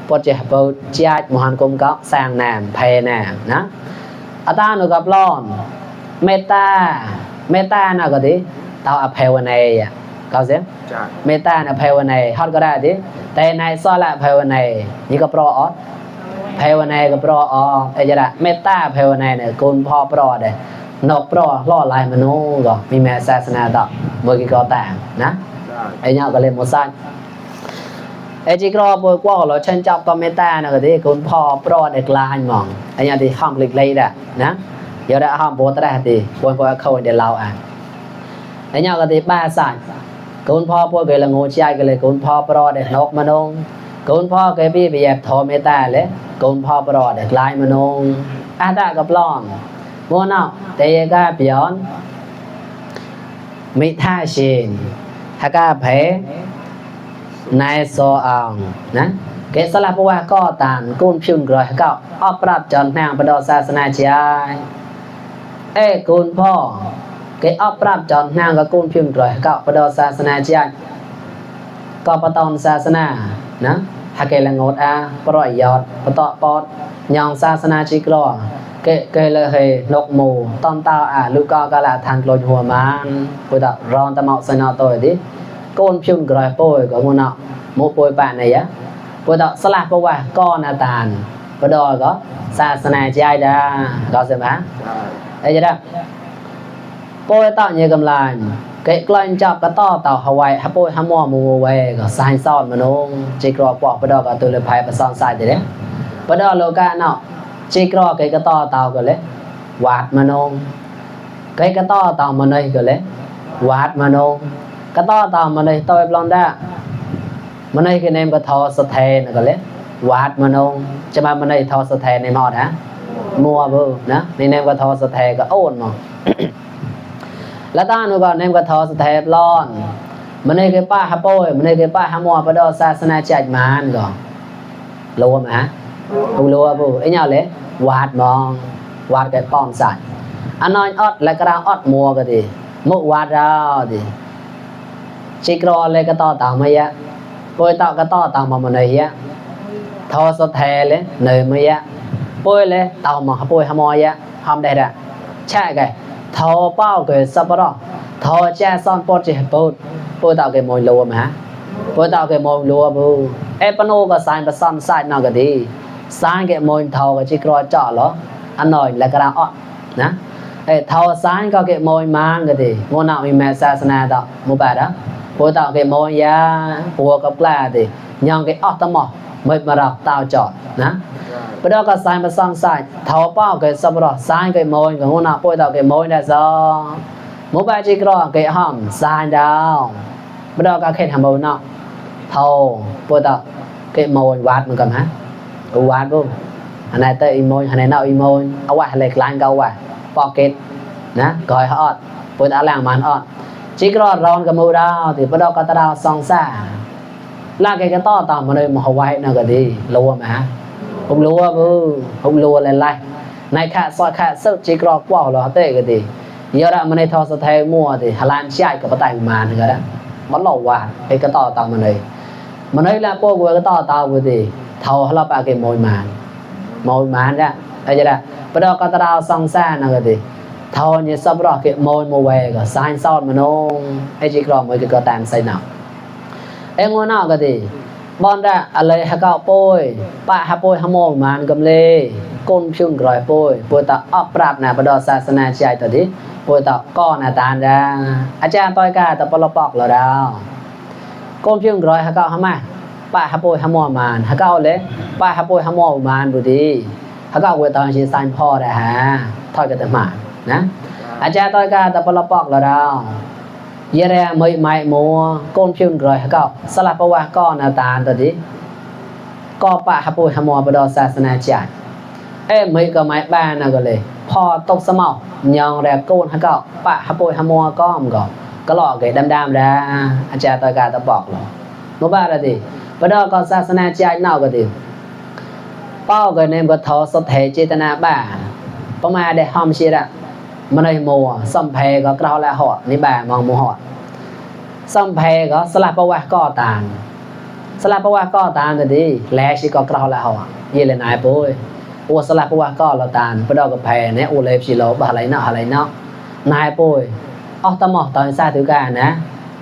ปอดจะเปิดใจมหันกุมก็แซงแนมเพแนมนะอาตาหนูกับร้อนเมตตานะก็ดิเตาอภัยวันไหนเขาเสียเมตตาอภัยวันไหนฮอดก็ได้ดิแต่ในซอละอภัยวันไหนนี่ก็ปรออดภัยวันไหนก็ปรออจะได้เมตตาอภัยวันไหนเนี่ยกุลพ่อปรอได้นกปรอล่อลายมโนก็มีแม่ศาสนาดอกเมื่อกี้ก็แต่งนะเนี่ยก็เลยหมดสั้นจิกรอปวยกว่าเราฉันจับก็เมตตานะก็ดิคุณพ่อปรอเด็กลายมองเนี่ยที่ห้ามเล็กๆได้นะเดี๋ยวได้ห้ามโบตได้ดิปวยเข้าเดี๋ยวเราเนี่ยก็ดิบ้าสั่น Cún phó bố cái là ngô chạy cái là cún phó bó để nốc mà nông Cún phó cái bí bị ép thô mê ta lẽ Cún phó bó để lại mà nông đã gặp lòng Ngô nào Tế gà bión Mỹ tha xin Hà gà phế Nai so ong Cái sá lạc bố hoa có tàn Cún phiên rồi hà gạo Ốc rạp chọn nàng bà đo xa xa na chạy Ê cún phó Cái ốc rạp chọn nàng có cún phiên rồi hà gạo bà đo xa xa na chạy Có bà tòn xa xa na Hà kê là ngột bà rọi giọt bà tọ bọt Nhong xa xa na chích lò Kê là hề nốc mù Tòn tao lưu co ca là thang lôi hùa màn Bùi tạo rõn ta mọc xa nào tôi đi Cún phiên rồi bôi có ngô nọ Mũ bôi bạn này á Bùi tạo sá lạc bố hoa có nà tàn Bà đo có xa xa na chạy đà Có xem hả Ê chứ đó Bôi tạo như cầm lại Cái cloin chọc cái to tàu Hawaii Hà bôi hà mò mù về Có xanh sọt mà nông Chỉ có quả bà đo có từ lời phai bà son sai thế đấy Bà đo lô ca nào Chỉ có cái to tàu có lẽ Quạt mà nông Cái to tàu mà này có lẽ Quạt mà nông Cái to tàu mà này tôi blon đa Mà này cái nêm có thô sơ thê nó có lẽ Quạt mà nông Chứ mà này thô sơ thê này mọt hả Mua bư Nên nêm có thô sơ thê có ôn mà Lá ta nó gọi nêm có thô sơ thê blon Mà này cái ba hà bôi Mà này cái ba hà mua bà đo xa xa na chạch mà ăn gọi Lùa mà hả Không lùa bư Ý nhau lẽ Quạt mong Quạt cái bom sạch Anh nói ớt lại cái rao ớt mua cái gì Một quạt rao thì Chỉ có lấy cái to tàu mây á Bôi tạo cái to tàu mà này á Thô sơ thê lẽ Nơi mây á Bôi lẽ tàu mà bôi hà môi á Hông đây ra Chạy cái Thô bao cái sắp đó Thô cha son bốt chỉ bốt Bôi tạo cái môi lùa mà hả Bôi tạo cái môi lùa bù Ê bà nô có xanh bà son xanh nào cái đi Xanh cái môi thô cái chỉ có chọ ló Anh nói là cái rao ớt Ê thô xanh có cái môi mang cái gì Ngô nào mình mẹ xa xa nà đó Mô bà đó Bôi tạo cái môi ya Bùa cọc là thì Nhong cái ớt tâm mỏ Mới mà rọc tao chọn Bây đó có xanh bà son xanh Thô bao cái sắp đó Xanh cái môi Ngô nào bôi tạo cái môi là do Mô bà chỉ có cái hòm xanh đâu Bây đó có khét hàm bầu nọ Thô bôi tạo cái môi quạt mà cầm hả Quạt bố Hãy này tới y môi Hãy này nào y môi Ở quạt lệch lạnh cao quạt Pocket Gọi họ ọt Bôi tạo làng màn ọt Chỉ có rõn cái mũ đào Thì bắt đầu có ta đào xong xa Là cái to tàu mà nơi mà Hawaii nào cái gì Lùa mà Không lùa bư Không lùa lên lại Này khá xoay khá sức chỉ có quả là tệ cái gì Giờ đã mà này thọ sẽ thay mua Thì Hà Lan chạy có tay màn cái đó Bắt lẩu quả Cái to tàu mà này Mà nơi là cô của cái to tàu cái gì Thầu hà lọc cái môi màn Môi màn ra Đây chứ đó Bắt đầu có ta đào xong xa nào cái gì Thầu như sắp rõ cái môi mô về Có xanh sọt mà nông Ê chỉ có mấy cái cơ tàn xây nào Ê ngô nào cái gì Bọn ra ở lấy hà gạo bôi Bạ hà bôi hà mô màn cầm lê Côn phiên rồi bôi Bôi tạo ốc rạp nà bà đo xa xa nà chạy tờ đi Bôi tạo có nà tàn ra À chàng tôi cả tập bó bọc là đào Côn phiên rồi hà gạo hà mà Bạ hà bôi hà mô màn Hà gạo lấy Bạ hà bôi hà mô màn bùi đi Hà gạo bôi tạo chỉ xanh phò ra hả Thôi cái tờ màn À cha tôi cả tập bó bọc là đào Giờ ra mấy mày mua Côn phiên rồi hà gạo Sá lạc bó hoa có nà tàn tờ đi Có bạ hà bôi hà mô bà đo xa xa nà chạy Ê mấy cái máy ba nào gọi lệ Phò tốc xa màu Nhong ra côn hà gạo Bạ hà bôi hà mô có không gọi Có lọ cái đam đam ra À cha tôi cả tập bọc là Nó ba ra thì Bà đo có xa xa nà chạy nào cái gì Bao cái nêm có thô sốt thể chế tà bà Bà mà để hòm xí ra Mà này mùa Xâm phê có cái là họ Ní bà mong mùa họ Xâm phê có sá lạc bó hoa có tàn Sá lạc bó hoa có tàn rồi đi Lẽ xí có cái là họ Như là nãy bôi Ủa sá lạc bó hoa có là tàn Bà đo có phê nè Ủa lệp xí lỗ bà lấy nó Nãy bôi Ồ ta mọc tao xa thứ cả nè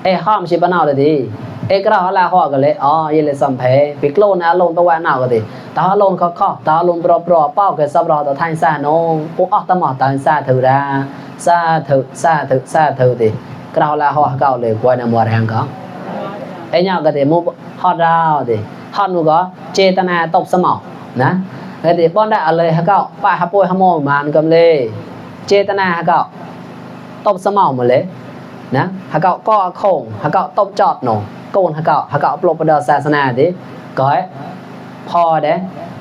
Ê hòm xí bà nào rồi đi Ê cái là họ cái lệ như là xâm phê Vì lôn á lôn tao qua nào rồi đi Tao lôn khó Tao lôn bro Bao cái sắp rõ tao thanh xa nó Ủa ta mọc tao xa thứ ra Xa thử thì Cái đó là họ gạo để quay nằm mùa ràng có Ê nhau cái thì mua hot rao thì Hot mua có Chê ta nà tộc xa mọc Cái thì bọn đã ở lời hạ gạo Bạ hạ bôi hạ mô màn cầm lê Chê ta nà hạ gạo Tộc xa mọc mà lê นะหากก็คงหากตบจอดnoโกนหากปลบดศาสนาดิก็พอเด้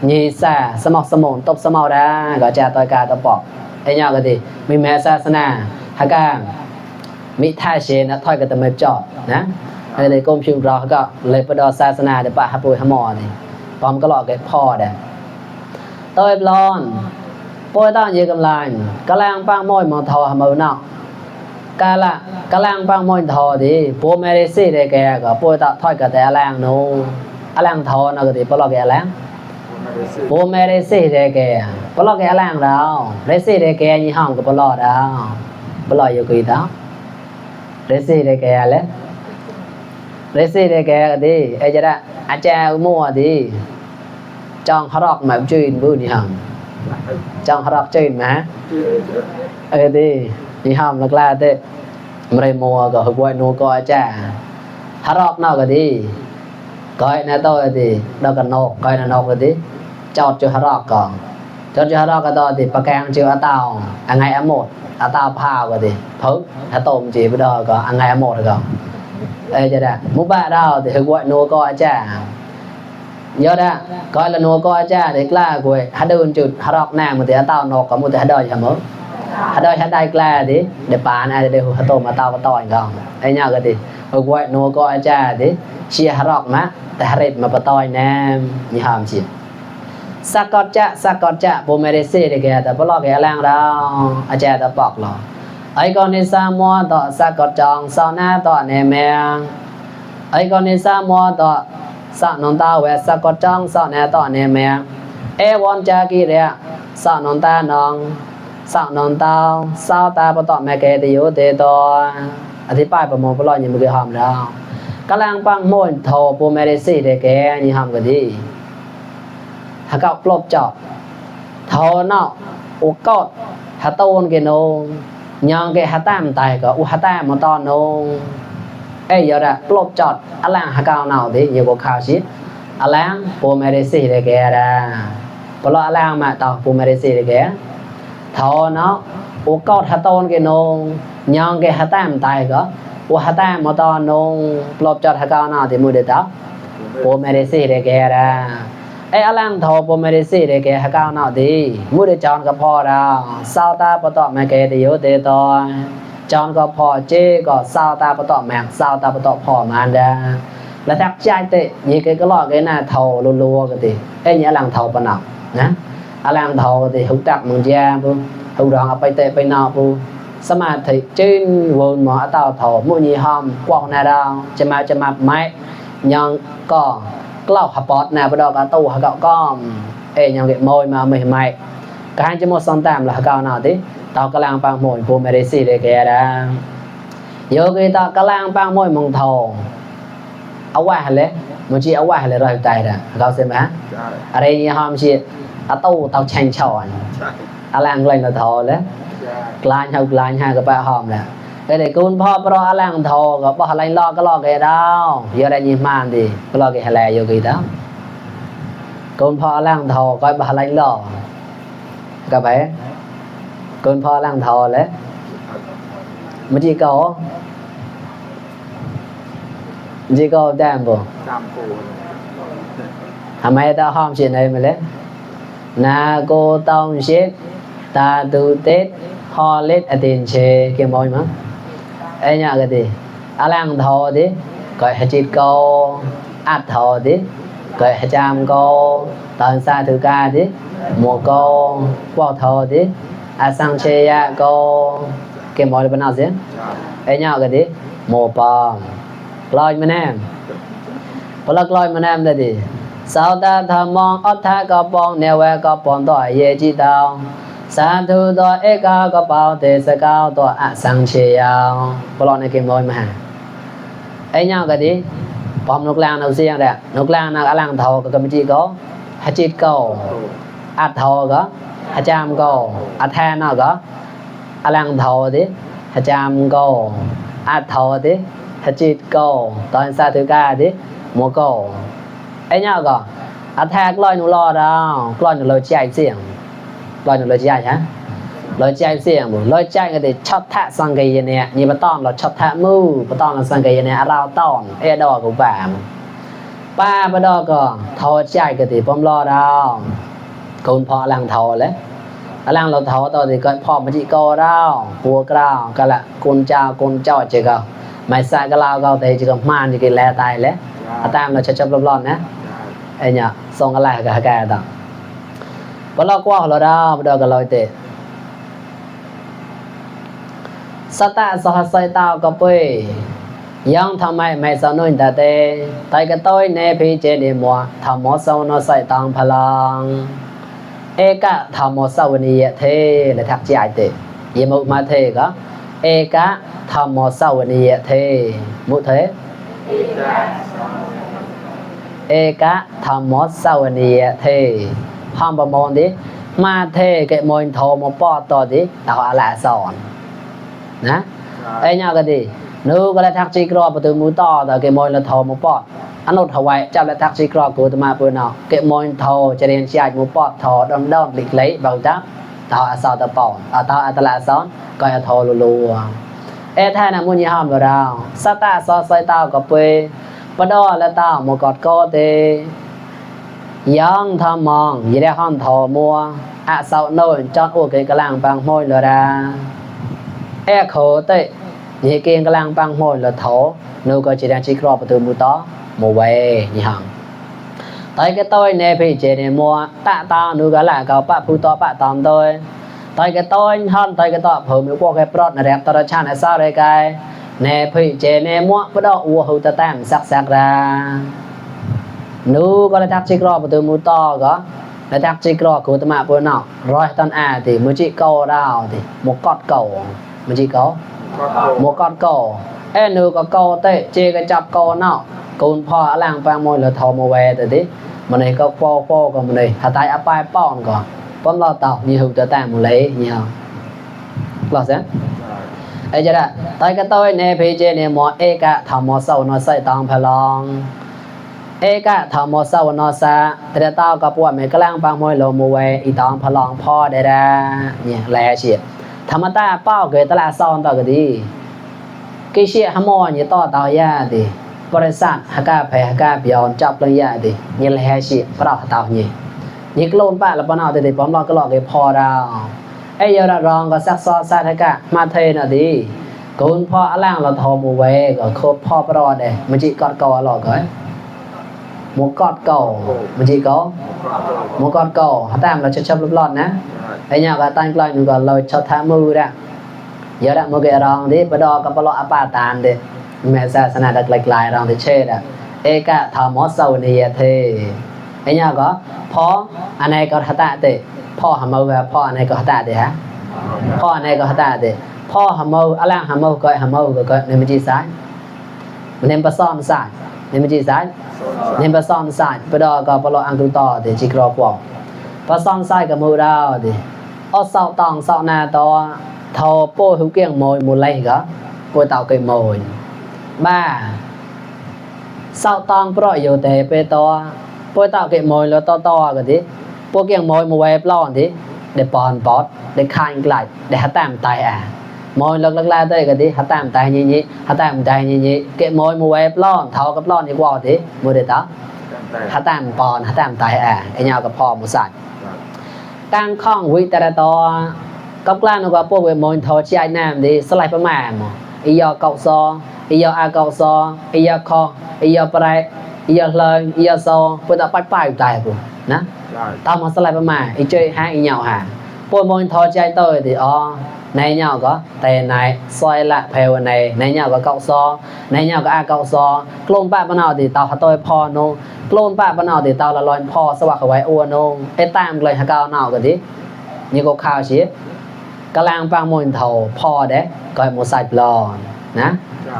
ญีแซ่สมอกสมนตบสมอดาก็จะตอยกาตะปอกไอ้ยาก็ดิมีแม้ศาสนาหากมิท่าเชนะถอยก็ตะไม่จอดนะไอ้เลยก้มชิมรอก็เลยปดศาสนาเดปะหะปุยหะมอนี่พร้อมก็หลอกไอ้พ่อเด้ต้อยร้อนป่วยต้องยืกำลังกะแลงปังม้อยมองทอหะมือนอกกะแลงปังม้อยทอดิปัวแม่ได้สิได้แกก็ป่วยต้องถอยก็แต่แลงโนแลงทอนะก็ดิปลอกแกแลงปัวแม่ได้สิได้แกปลอกแกแลงดาวได้สิได้แกยี่ห้อมก็ปลอดาวปลออยู่กี่ดาวได้สิได้แกแหละได้สิได้แกก็ดิไอ้จะได้อาจารย์มั่วดิจองฮรอกมาจืนบูนี่ห้องtrong học trên mà đi đi học là la thế mày mua có quay nuôi coi cha học nào cái đi coi nè tôi thì đâu cần nộp coi là nộp cái đi chọn chưa học còn chọn chưa học cái đó thì bạc càng chưa tao ăn ngày một tao phao cái đi thử hả tôm chỉ bây giờ có ăn ngày một rồi còn đây chưa đã muốn ba đâu thì quay nuôi coi cha do đó coi là nuôi coi cha để là quê hạt đơn chụp hạt đọt nàng một tí tao nọ có một tí hạt đôi chả mớ hạt đôi hạt đai là đi để bà này để hạt tôm mà tao bắt tỏi không ấy nhau cái gì ở quê nuôi coi cha đi chia hạt đọt máแต่hạt rệp mà bắt tỏi nè như hàm chị sắc cọt cha bố mẹ để xí để kẻ ta bắt lo kẻ lang đâu cha ta bọc lo ấy con đi xa mua tọ sắc cọt tròn sau na tọ nè mẹ ấy con đi xa mua tọ sa non ta we sa ko chang sa ne to ne me e won cha ki re sa non ta sa ta pa to me ke ti yo te to อธิบายประมงปลอยยังบ่เคยหอมแล้วกำลังปังม่วนโทปูเมเรซี่ได้แก่นี่หอมก็ดีถ้าเกาปลบจอบโทเนาะอุกอดหาต้นเกโนยองเกหาตามตายก็อุหาตามมาตอนโนเอ้ยอย่าปลบจอดอะแลงหาเกาเนาดิอยู่บ่ข่าวชิอะแลงปูเมเรซี่ได้แก่ดาปลออะแลงมาตอปูเมเรซี่ได้แก่โทเนาะอุกอดหาต้นเกโนยองเกหาตามตายก็อุหาตามมาตอนโนปลบจอดหาเกาเนาดิมูเดตาปูเมเรซี่ได้แก่ดาไอ้อลังโทปเมริซีได้แก่หาเก้าเนาดีมุได้จอนก็พอดาวซาวตาปตอแม่แกติโยเตตอจอนก็พอเจก็ซาวตาปตอแม่ซาวตาปตอพอมานดาแล้วทักใจเตยี่ก็ลอก็น่าโทรัวๆก็ติไอ้นี่อลังโทปนักนะอลังโทก็ติหุตักมึงแย่ปุหุดองเอาไปเตไปนอปุสมาธิจินวนหมอเต้าโทมุญีหอมกวอกนาดาวจะมาไม้ยังก็กล้าขับปอดนะบ่ดอกกะตู้หะเกาก้อมเอ้ยยังเก็บโมยมาใหม่ๆกะหันจะหมด2ตามละหะเกาเนาติตอกะลางปางโมยผู้ไม่ได้สิได้แก่ดาโยกิตอกะลางปางโมยมงทองเอาไว้หั่นแหละมันสิเอาไว้หั่นแหละรอยตายดาเกาใช่มั้ยอะไรนี่หอมสิอะตู้ตอกแช่งช่อนอะลางเลยนะทอแล้วกลานเฮากลานหากะปะหอมแล้วcái nàyคุณพ่อปรอลังทอก็บ่อะไรลอก็ลอแกดาวเยอะได้ยินมานดิก็ลอแกแลอยู่กี่ดาวคุณพ่อลังทอก็บ่อะไรลอก็ไปคุณพ่อลังทอแล้วมันสิก็แดมบ่ตามกูทำไมตาหอมสิไหนมาแล้วนาโกตองชิตาดูเตฮอเลตอตินเชเกมอยมั้งไอ้เนี่ยก็ดีอลังทอดิก็ให้จิตโกอัดทอดิก็ให้จามโกตอนซาถือกาดิโมโกวอกทอดิอาสังเชยะโกเกมบอลเป็นอะไรสิไอ้เนี่ยก็ดีโมปองลอยมาแนมพลักลอยมาแนมได้ดิสาวตาทำมองอัฐก็ปองเนวก็ปองต่อเยจิตาวสาธุตัวเอกาก็เป่าเตสกาวตัวอสังเชยาวปลอในเกมลอยมาไอ้เนี่ยก็ดีพร้อมนกลางเอาเสียงแหละนกลางนักอลังทอก็กำจิก็ฮัจิตก็อัดทอก็ฮัจามก็อัดแทนก็อลังทอดิฮัจามก็อัดทอดิฮัจิตก็ตอนซาธุกาดิโมก็ไอ้เนี่ยก็อัดแทกลอยหนูรอดาวกลอยหนูเลยใจเสียงลอยหนูเลยใจฮะ loi chai siang bu loi chai ga de chot tha sang ge ye ne ni ba ton lo chot tha mu ba ton lo sang ge ye ne a rao ton e do ku ba pa ba do ko tho chai ga de pom lo dao con pho lang tho le lang lo tho to thì coi pho ma chi ko dao pu krao ka la con chao che ga mai sa ga lao ga te chi ga man chi ke le tai le a tam lo chap lo na ai nya song ga la ga da ba lo kwa lo dao ba do ga loi te sát tạ so sai tao có bơi yang tham mai mai sao nuôi ta tê tại cái tôi nè phi chế đi mua tham mỏ sau nó sai tăng phalang e cả tham mỏ sau này thế là thắc chạy tê ye một mà thế cả e cả tham mỏ sau này thế một thế e cả tham mỏ sau này thế ham bờ mòn đi mà thế cái mòn thầu một bọ to đi tao lại sònนะไอ้เนี่ยก็ดีนูก็เลยทักจีกรอประตูมูต่อแต่เกมอยละทอมูปอดอันนู้นถวายจับแล้วทักจีกรอกูตมาปืนเอาเกมอยทอจะเรียนชายมูปอดทอดอนๆหลีกเลยเบาจับทออาสาตะปอนทออัตละซ้อนก็ทอรัวๆเอ้ท่านะมุญยามบ่ดาวสตาซอซอยตาวก็เปปดอและตาวมกอดก็เตยังทำมองยีได้ห้อมทอมัวอะเสาโน่นจอดอ้วกกำลังบางห้อยละดาe khổ tệ như kiên cái lang băng môi là thổ nu có chỉ đang chỉ cọ từ mù tó mù về như hằng tới cái tôi nè phi chế này mua tạ tao nu cái là cầu bạ phu to bạ tòm tôi tới cái tôi hơn tới cái tọp hồi mới qua cái prot là đẹp tao đã chán là sao đây cái nè phi chế này mua bắt đầu uo hụt ta tam sắc ra nu có là thắc chỉ cọ từ mù to có là thắc chỉ cọ của tao mà bữa nào rồi tao thì mới chỉ câu đào thì một cọt cầuมันจีก็หมกอดก็เอ้นูก็ก็เตะเจก็จับก็เนาะกูนพอล่างปางมวยละทอมาแวแต่ดิมันนี่ก็ฟอก็มันนี่ถ้าตายเอาไปป้อนก่อนป้อนรอตอกนี่หูจะแต่หมดเลยเนี่ยรอซะไอ้จะได้ตายก็ต้อยเนเพเจเนหมอเอกะทำหมอเศร้าน้อยใส่ตองพลองเอกะทำหมอเศร้าน้อยซะแต่ตาก็ปวดไม่กลางปางมวยละมาแวอีตองพลองพ่อได้เนี่ยแลเฉียธรรมตาเป้าเกิดตลาดซอนต่อก็ดีกิเชียหมอนี่ต่อตายาดิบริษัทฮักกาแพฮักกาเปียนจับเลยาดินี่แหละเชียปราตาวนี่กโลนป้าละปนเอาแต่ป้อมรอก็หลอกให้พอดาวไอ้ยารรองก็ซักซ้อซาฮักกามาเทน่ะดิกูนพ่ออล่างเราทอมูเวก็ครบพ่อปรอดเด้มันจิกอดกอหลอกก้อยหมูกอดเก่ามันจิก็หมูกอดเก่าหาตามเราชับๆรอบๆนะไอ้เนี่ยก็ตั้งกลอยนึงก็เราชอบทามือด้ะเยอะละมือเกรองดิปดอกับปลออปาตานดิแม่ศาสนาดักหลายๆรองดิเชดะเอกะทอมอสาวนียเทไอ้เนี่ยก็พออันไหนก็หตะเตพ่อหามือพ่ออันไหนก็หตะเตฮะพ่ออันไหนก็หตะเตพ่อหามืออล่างหามือก็หามือก็ในมันจีซ้ายมันเนมปะซ่อนซ้ายในมันจีซ้ายเนมปะซ่อนซ้ายปดอกับปลออังตุต่อดิจิกรอกวปะซ่อนซ้ายกับมือดาวดิเอาเสาตองเสานาต่อทอโป้หิวเกียงโมยมูไลก็ป่วยเต่าเกยโมยบ้าเสาตองปล่อยอยู่แต่ไปต่อป่วยเต่าเกยโมยแล้วต่อกันดิป่วยเกียงโมยมูเวฟล้อนดิได้ปอนปอดได้คายไกลได้หาตามตายโมยลักลาได้กันดิหาตามตายนี่หาตามตายนี่เกยโมยมูเวฟล้อนเท่ากับล้อนอีกว่าดิมูเดต้าหาตามปอนหาตามตายไอ้ยาวกับพ่อมูสัตกลางข้องวิตรตอกับกลางนก็พวกเวมอนทอชายน้ำดิสไลด์ประมาณอียอเกาซออียออาเกาซออียอคออียอปลายอียอเลยอียอซอเพื่อต่อไปอยู่ตายปุ๊นะตามมาสไลด์ประมาณอีเจหาอีเหยาหาพวกมอนทอชายโตดิอ๋อในเหยาก็แต่ในซอยละเพลในเหยาก็เกาซอในเหยาก็อาเกาซอกลมป้าปนเอาดิเตาหาโตพอโนกลมป้าปนเอาดิเตาละลอยพอสวักเอาไว้อ้วนโนไอ้ตามเลยหาเกาเนากันดินี่ก็ข่าวชี้กลางปางมนเถาพอเด้ก็ให้หมดใส่ปลอนนะ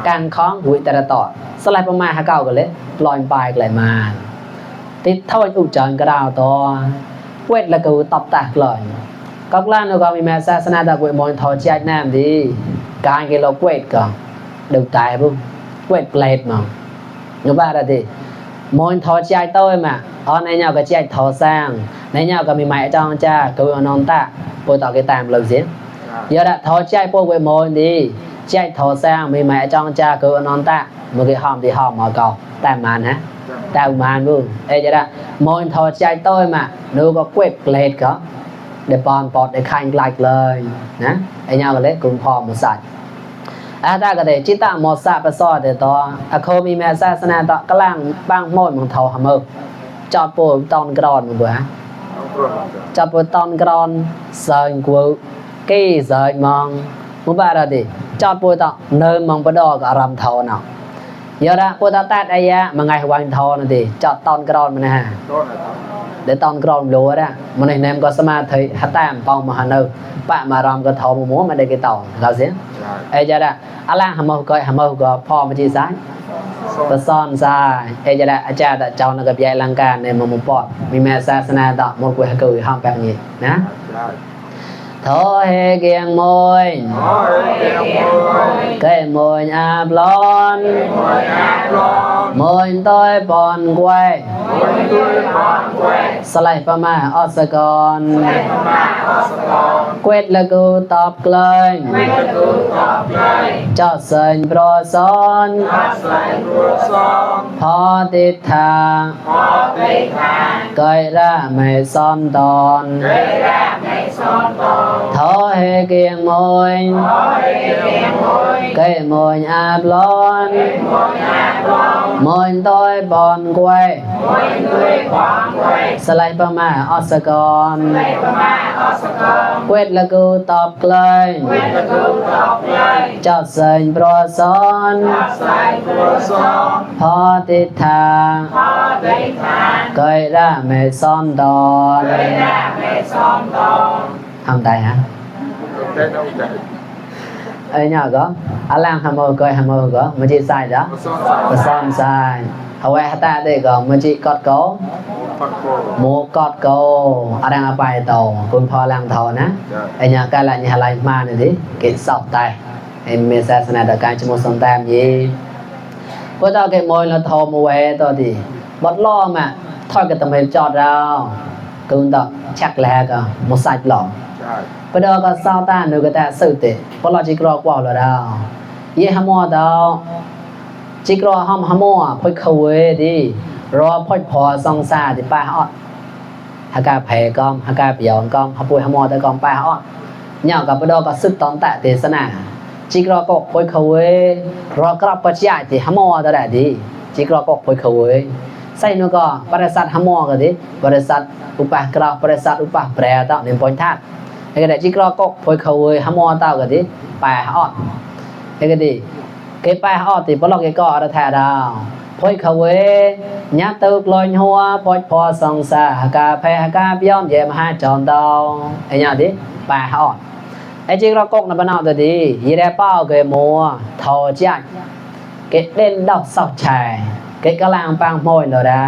การคล้องหุยแต่ละต่อสไลด์ประมาณหาเก่ากันเลยลอยปลายกันเลยมาติดเท่าอุจจาระกระดาวตัวเวทละกูตบตากลอยก็กล้าเราก็มีแม่ศาสนาตะกุยมนเถาใจน้ำดีการเกล้าเวทก็ดูตายปุ๊บเวทเปลดมั้งอยู่บ้านอะไรดิ môn thọ chạy tôi mà ở này nhau cái chạy thọ sang này nhau cái mình mày trong cha cứ non ta bôi tao cái tạm lâu gì giờ đã thọ chạy bôi với môn đi chạy thọ sang mình mày trong cha cứ non ta một cái hòm thì hòm mà cầu tạm màn hả tạm màn luôn ê giờ đã môn thọ chạy tôi mà nếu có quét lệch có để bòn bọt để khai lại lời nè anh nhau cái đấy cùng hòm một sạch taก็ได้จิตามอสะประสอดต่ออะโคมีแม่ศาสนาต่อกลางบางโมดของเฒ่าหำจอดปูตอนกรอนบ่ฮะจอดปูตอนกรอนเซิงกูกี้เซิงมองมุบาระดิจอดปูตอเนิมมองบ่ดอกอารามเฒ่าเนาะยะระปูตอตัดอายะมาไงวันเฒ่านั่นดิจอดตอนกรอนมันนะฮะเดี๋ยวตอนกรอนโลดะมันให้แนมก็สมาธิหะตามปองมหาเนปะมารามก็เฒ่าหมู่มาได้กี่ตอนเราสิไอ้จะได้อะล่างหำก็พ่อมาที่ซ้ายก็ซ่อนซ้ายไอ้จะได้อาจารย์เจ้านักใหญ่ลังการในมุมปอดมีแม่ศาสนาต่อหมดกูให้กูห้ามแบบนี้นะโธเฮเกียงมวยเกยมวยอาบร้อนมวยต้อยปอนกวยสไลประมาออสกรเกวดละกูตอบเกลยเจ้าเสินโปรสอนพอติดทางเกยระไม่ซ้อนตอนโธเฮเกียงมวยเกยมวยอาบร้อนมวยต้อยปอนกวยสไลประมาออสกรเกวดละกูตอบเกลยเจ้าเสินโปรสอนพอติดทางเกยระไม่ซ้อนตอนทำได้ฮะไอ้เนี่ยก็อะล่างหำก็หำก็มันจิใส่จ้ะก็ซ้อนใส่เอาไว้หาตาได้ก็มันจิกอดโกหมูกอดโกอะไรเอาไปต่อคุณพ่อล่างเท่านะไอ้เนี่ยการละเนี่ยอะไรมาเนี่ยดิเกิดสอบตายไอ้เมษาสนาดการจมูกสมแต้มยีพวกเจ้าเก็บมวยแล้วทอมไว้ตัวดีบดล้อมอ่ะทอดกับตะเมจอดเราคุณต่อชักแลก็มุสัยหลอกพอเดาก็เศร้าตาหนูก็แต่สื่อเตะพอเราจิกรอกว่าเราดาวยี่ห้ามอดาวจิกรอห้ามอพอยเขาเวดีรอพอยพอซองซาที่ป้าฮอดหากาแผ่กอมหากาเปียวกอมหาปุยหามอแต่กอมป้าฮอดเนี่ยกับพอเดาก็สึกตอนแตะเตสนาจิกรอก็พอยเขาเวรอกรับปัจจัยที่หามอแต่ได้ดีจิกรอก็พอยเขาเวใส่นูก็บริษัทหามอก็ดีบริษัทอุปกรณ์บริษัทอุปแปรต่อในปอยทัดไอ้ก็ได้จิกรอก็พอยเขาเวหามอต่อก็ดีป้าฮอดไอ้ก็ดีเก็บไปฮอดติบ่ลอกก็อแท้ดาวพอยเขาเวญาตึกลอยหัวพอยพอสองสาหากาแพหากาย้อมแย่มหาจอนดาวไอ้ญาติไปฮอดไอ้จิกรอกกน่ะบ่นาวตัวดียีได้เป้าเกยมัวทอจักเกเล่นดอกซอกชายเกกะลางปางม้อยโลดา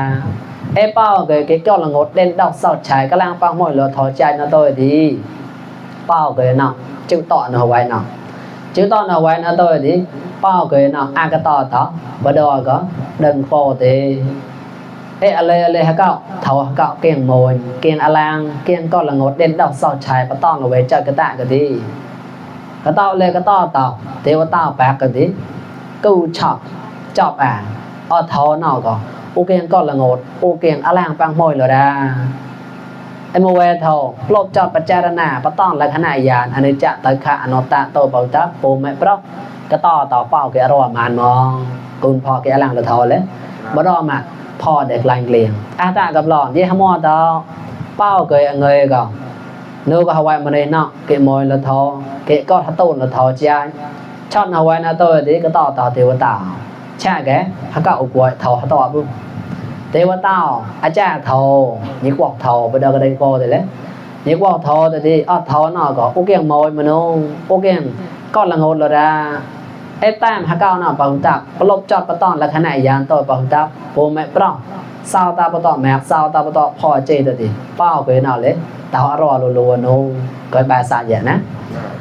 ไอ้เป้าเกจอละงดเล่นดอกซอกชายกะลางปางม้อยโลทอใจนะตัวดีเป้าเกเนาะจึงต่อเนาะไว้เนาะจึงต่อเนาะไว้นะตัวดีเป้าเกเนาะอากะต่อบ่ดอก็ดึงโฟเตอะไรฮะก็เฒ่าก็เก่งโมยเก่งอลางเก่งก็ละงดเด่นดอกซอกชายบ่ต้องเอาไว้จักกะตะก็ดีก็ต่อเลยก็ต่อเทวตาแปกก็ดีกูชอบอ่านอเฒ่าเนาะก็โอเก่งก็ละงดโอเก่งอลางปังโมยโลดาไอ้โมเวเฒ่าลบจอดปัจจารณาบ่ต้องลักษณะญาณอนิจจตถะอนัตตะโตเปาตะปูแม่ปรก็ต่อเป้าแกรอมานมองคุณพ่อแกหลังละทอเลยบ่ดอมาพ่อเด็กลายเกลียงอาตากับหลอนยี่ห้ามอดอเป้าเกยเงยก็นูก็หวายมาในเนาะเกมอยละทอเกก็ทะตูนละทอจ้าชอบหวายนะตัวดีก็ต่อเทวตาแช่แกฮักก็อุกวยทอต่อปุ๊บเทวตาอาจารย์ทอยิ่งกว่าทอบ่ดอก็ได้พอได้แล้วยิ่งกว่าทอแต่ดีทอเนาะก็โอเกียงมอยมโนโอเกียงก็ละงดละดาไอ้แต้มฮักเก้าเนาะปะหุตักปลบจอดปะตอนละขณะยานต่อปะหุตักโปแม่ปรองซาวตาปะตอแมกซาวตาปะตอพอเจตติเป้าเกยเนาะเลยตาอรอรัวๆนูก็บาสาแย่นะ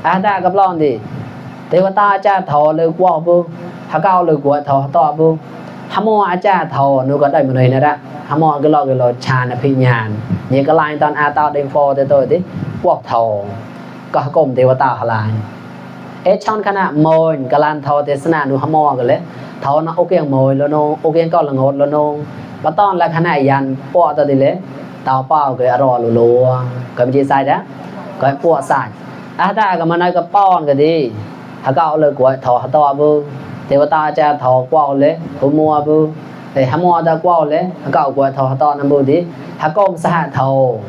อาตากับลองดิเทวตาจ้าทอเลยกว่าปุ๊ฮักเก้าเลยกว่าทอต่อปุ๊ hamo aja tho nu ko dai menoi na ra hamo ke lo chan na phi nyan ni ka lai ton a tao ding fo te to ti pok tho ka kom dewata halai e chon khana moin kalan tho te sana nu hamo ke le tho na o keng moi lo no o keng ko la ngot lo no ba ton la khana yan po to ti le tao pao ke aro lo ka mi sai da ka po sai a ta ka ma nai ka pon ke di ha ka o le ko tho ha to bu Devata cha tho kwao le humo bu te hamo da kwao le ka kwa tho ha to na bu di ha kom sa tho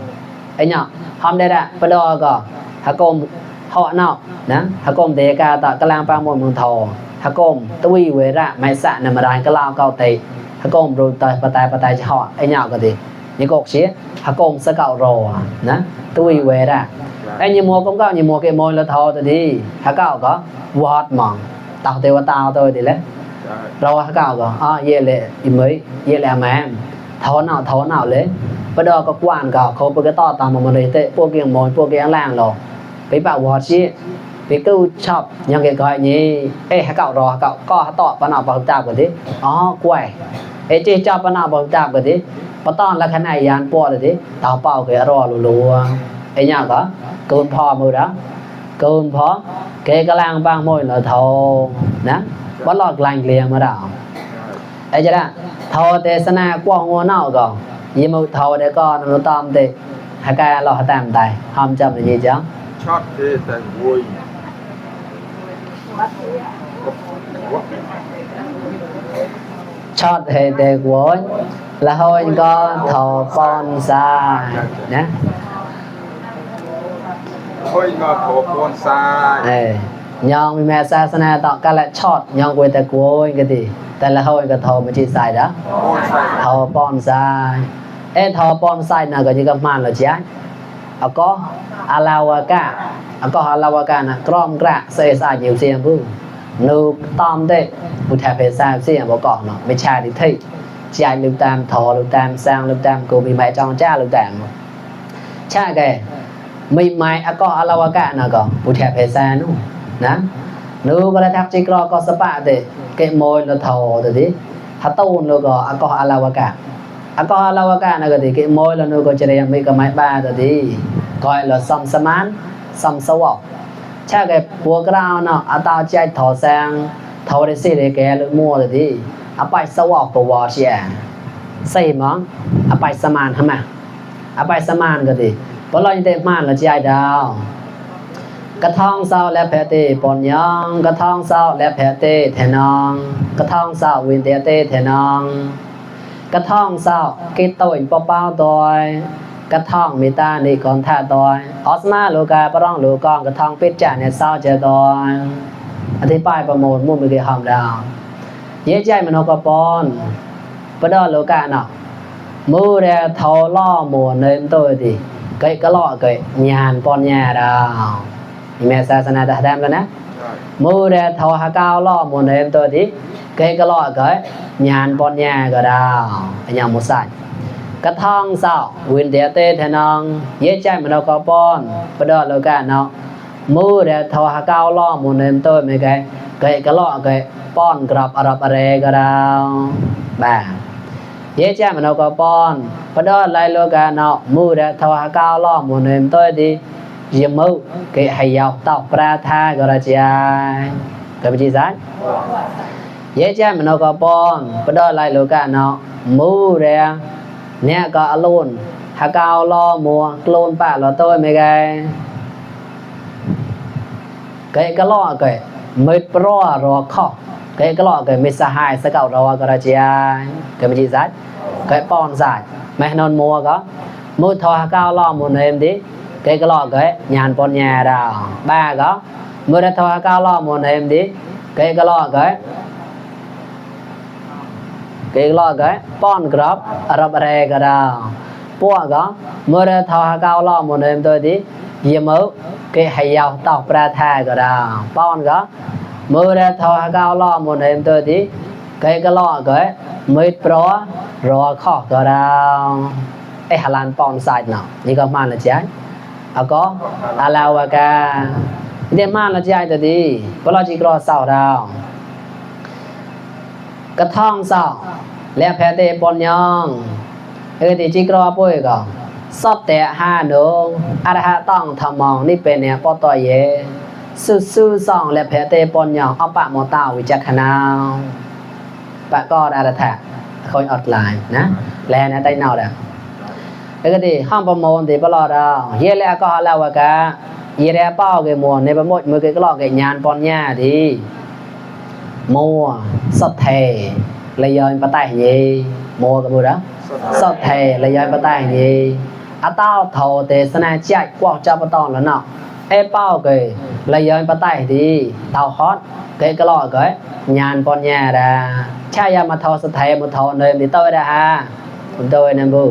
ai nya ham de da pa do ko ha kom ho na na ha kom de ka ta kalang pa mo mong tho ha kom twi we ra mai sa na ma rai ka lao kao te ha kom ru ta pa tai cha ho ai nya ko di ni ko xie ha kom sa kao ro na twi we ra ai ni mo kom ka ni mo ke mo la tho ta di ha kao ko wat mong tao te wa tao tôi thì lấy rồi hả cậu có ye lệ mà em thấu nào lấy bắt đầu có quan cậu không có cái to tao mà lấy tệ pô kiềng mồi pô kiềng làng rồi bị bảo hòa chi bị câu chọc nhưng cái gọi như ê hả cậu rồi cậu có hả tọ bắt nào bảo tao cái thế quay ê chơi cho bắt nào bảo tao cái thế bắt to là cái này dàn pô rồi thế tao bảo cái rồi lù ê nhà có cơn phò mưa đó cơn phó cái lang bang môi là thô nè bắt lọt lành liền mà đảo ấy chứ đó thô tê sana qua ngô nào còn gì mà thô để con nó tôm tê hai cái lọt tạm tay hòm chậm là gì chứ chót tê tê vui chót hệ tê vui là thôi con thô con xa nè thôi ngờ thổ con xa nhong mẹ sa sana tọ cái lại chót nhong quên ta cuối cái gìแต่ละhồi cái thầu mà chỉ xài đó thầu pon sai thầu pon sai nào cái gì cái man là chán có alawaka có alawaka nè krom kra xây sai nhiều xiên bu nu tom thế bu thà phải sai xiên bỏ cỏ nóไม่ใช่thì thấy chạy lưu tam thò lưu tam sang lưu tam cô bị mẹ trong cha lưu tam cha cái mình mai có alawaka nào có bu thà phải sai nó nè nu có thắc chỉ có spa thế cái môi nó thò rồi đi hạt tôn nó có alawaka này cái môi là nó có chơi mấy cái máy ba rồi đi gọi là sầm saman sầm sawak cha cái bùa grao nó tao chạy thò sang thò để xí để cái lượng mua rồi đi phải sawak của vợ chị xây món phải saman hả mà phải saman cái gì có lo như thế man là chạy đâuกระท่องเศร้าและแผลเตปอนยองกระท่องเศร้าและแผลเตแทนองกระท่องเศร้าวินเตเตแทนองกระท่องเศร้ากิโตอินปอเป้าดอยกระท่องมีตาในก่อนท่าดอยออสมาโลกาปรองโลกองกระท่องปิดจ่าเนี่ยเศร้าเจดอยอธิบายประโมทมุ่งไปเกี่ยวกับดาวเยี่ยใจมันกปอนปดอโลกาเนาะมือเรียทอล่อหมูเนินตัวดิเกยกะล่อเกยญาณปอนญาดาวmẹ sa sana đã đem lên á mua ra thò hà cao lo một em tôi tí cái lo cái nhàn bọn nhà cái đào nhà một sải cái thong sao quyền địa tê thế non dễ chạy mà đâu có bon bây giờ là cái nó mua ra thò hà cao lo một em tôi mấy cái lo cái bon grab arab are cái đào bà dễ chạy mà đâu có bon bây giờ lại lo cái nó mua ra thò hà cao lo một em tôi đi diêm mưu cái hay dọc tóc ra tha gọi là chạy cái gì đấy dễ chạy mà nó có bon bắt đầu lại lối cả nó mưu ra nè có alone hà cao lo mua clone pa lo tôi mấy cái lo cái mới pro rồi khó cái lo cái mới hai sẽ cậu rồi gọi là chạy cái gì đấy cái bon dài mẹ non mua có mua thò hà cao lo một em đi cái lo cái nhàn pon nhà đào ba có mưa đã thò cao lo một em đi cái lo cái pon grab arab are cái đào pua có mưa đã thò cao lo một em tôi đi diêm ớ cái hay dọc tóc ra tha cái đào pon có mưa đã thò cao lo một em tôi đi cái lo cái mới pro rồi khó cái đào ấy Hà Lan pon side nào như có man là trái có alawakaเดี๋ยวมาละใจตะดีบ่รอจิกรอเศร้าดาวก ระท่องซอกและแพเตปอนยองติจิกรอป่วยก็สอบแต่5นงอรหะต้องธรรมองนี่เป็นเนี่ยปอตอเยสู้ๆส่องและแพเตปอนยองเอาปะมอตาวิจักขณาปะก็อรถะคอยออนไลน์นะแลนะได้เนาแล้วก็ดีห้องประมวลที่ปลอดเราเยแล้วก็แล้วว่ากะยีแรเป้าเกมัวในประมดมือก็ลอกเกญานปอนญาดีมัวสดเทเลยยอนปะไตเยมัวกับบุระสดเทเลยยอนปะไตเยอะเต้าเท่าเตสนาใจกว่าจะปะตอนแล้วเนาะเอเป้าเกเลยยอนปะไตดีเต้าฮอตเกก็ลอกเกญานปอนญาดาชายามาเท่าสดเทมาเท่าเนยมีโตได้ฮะผมโตนั่นบู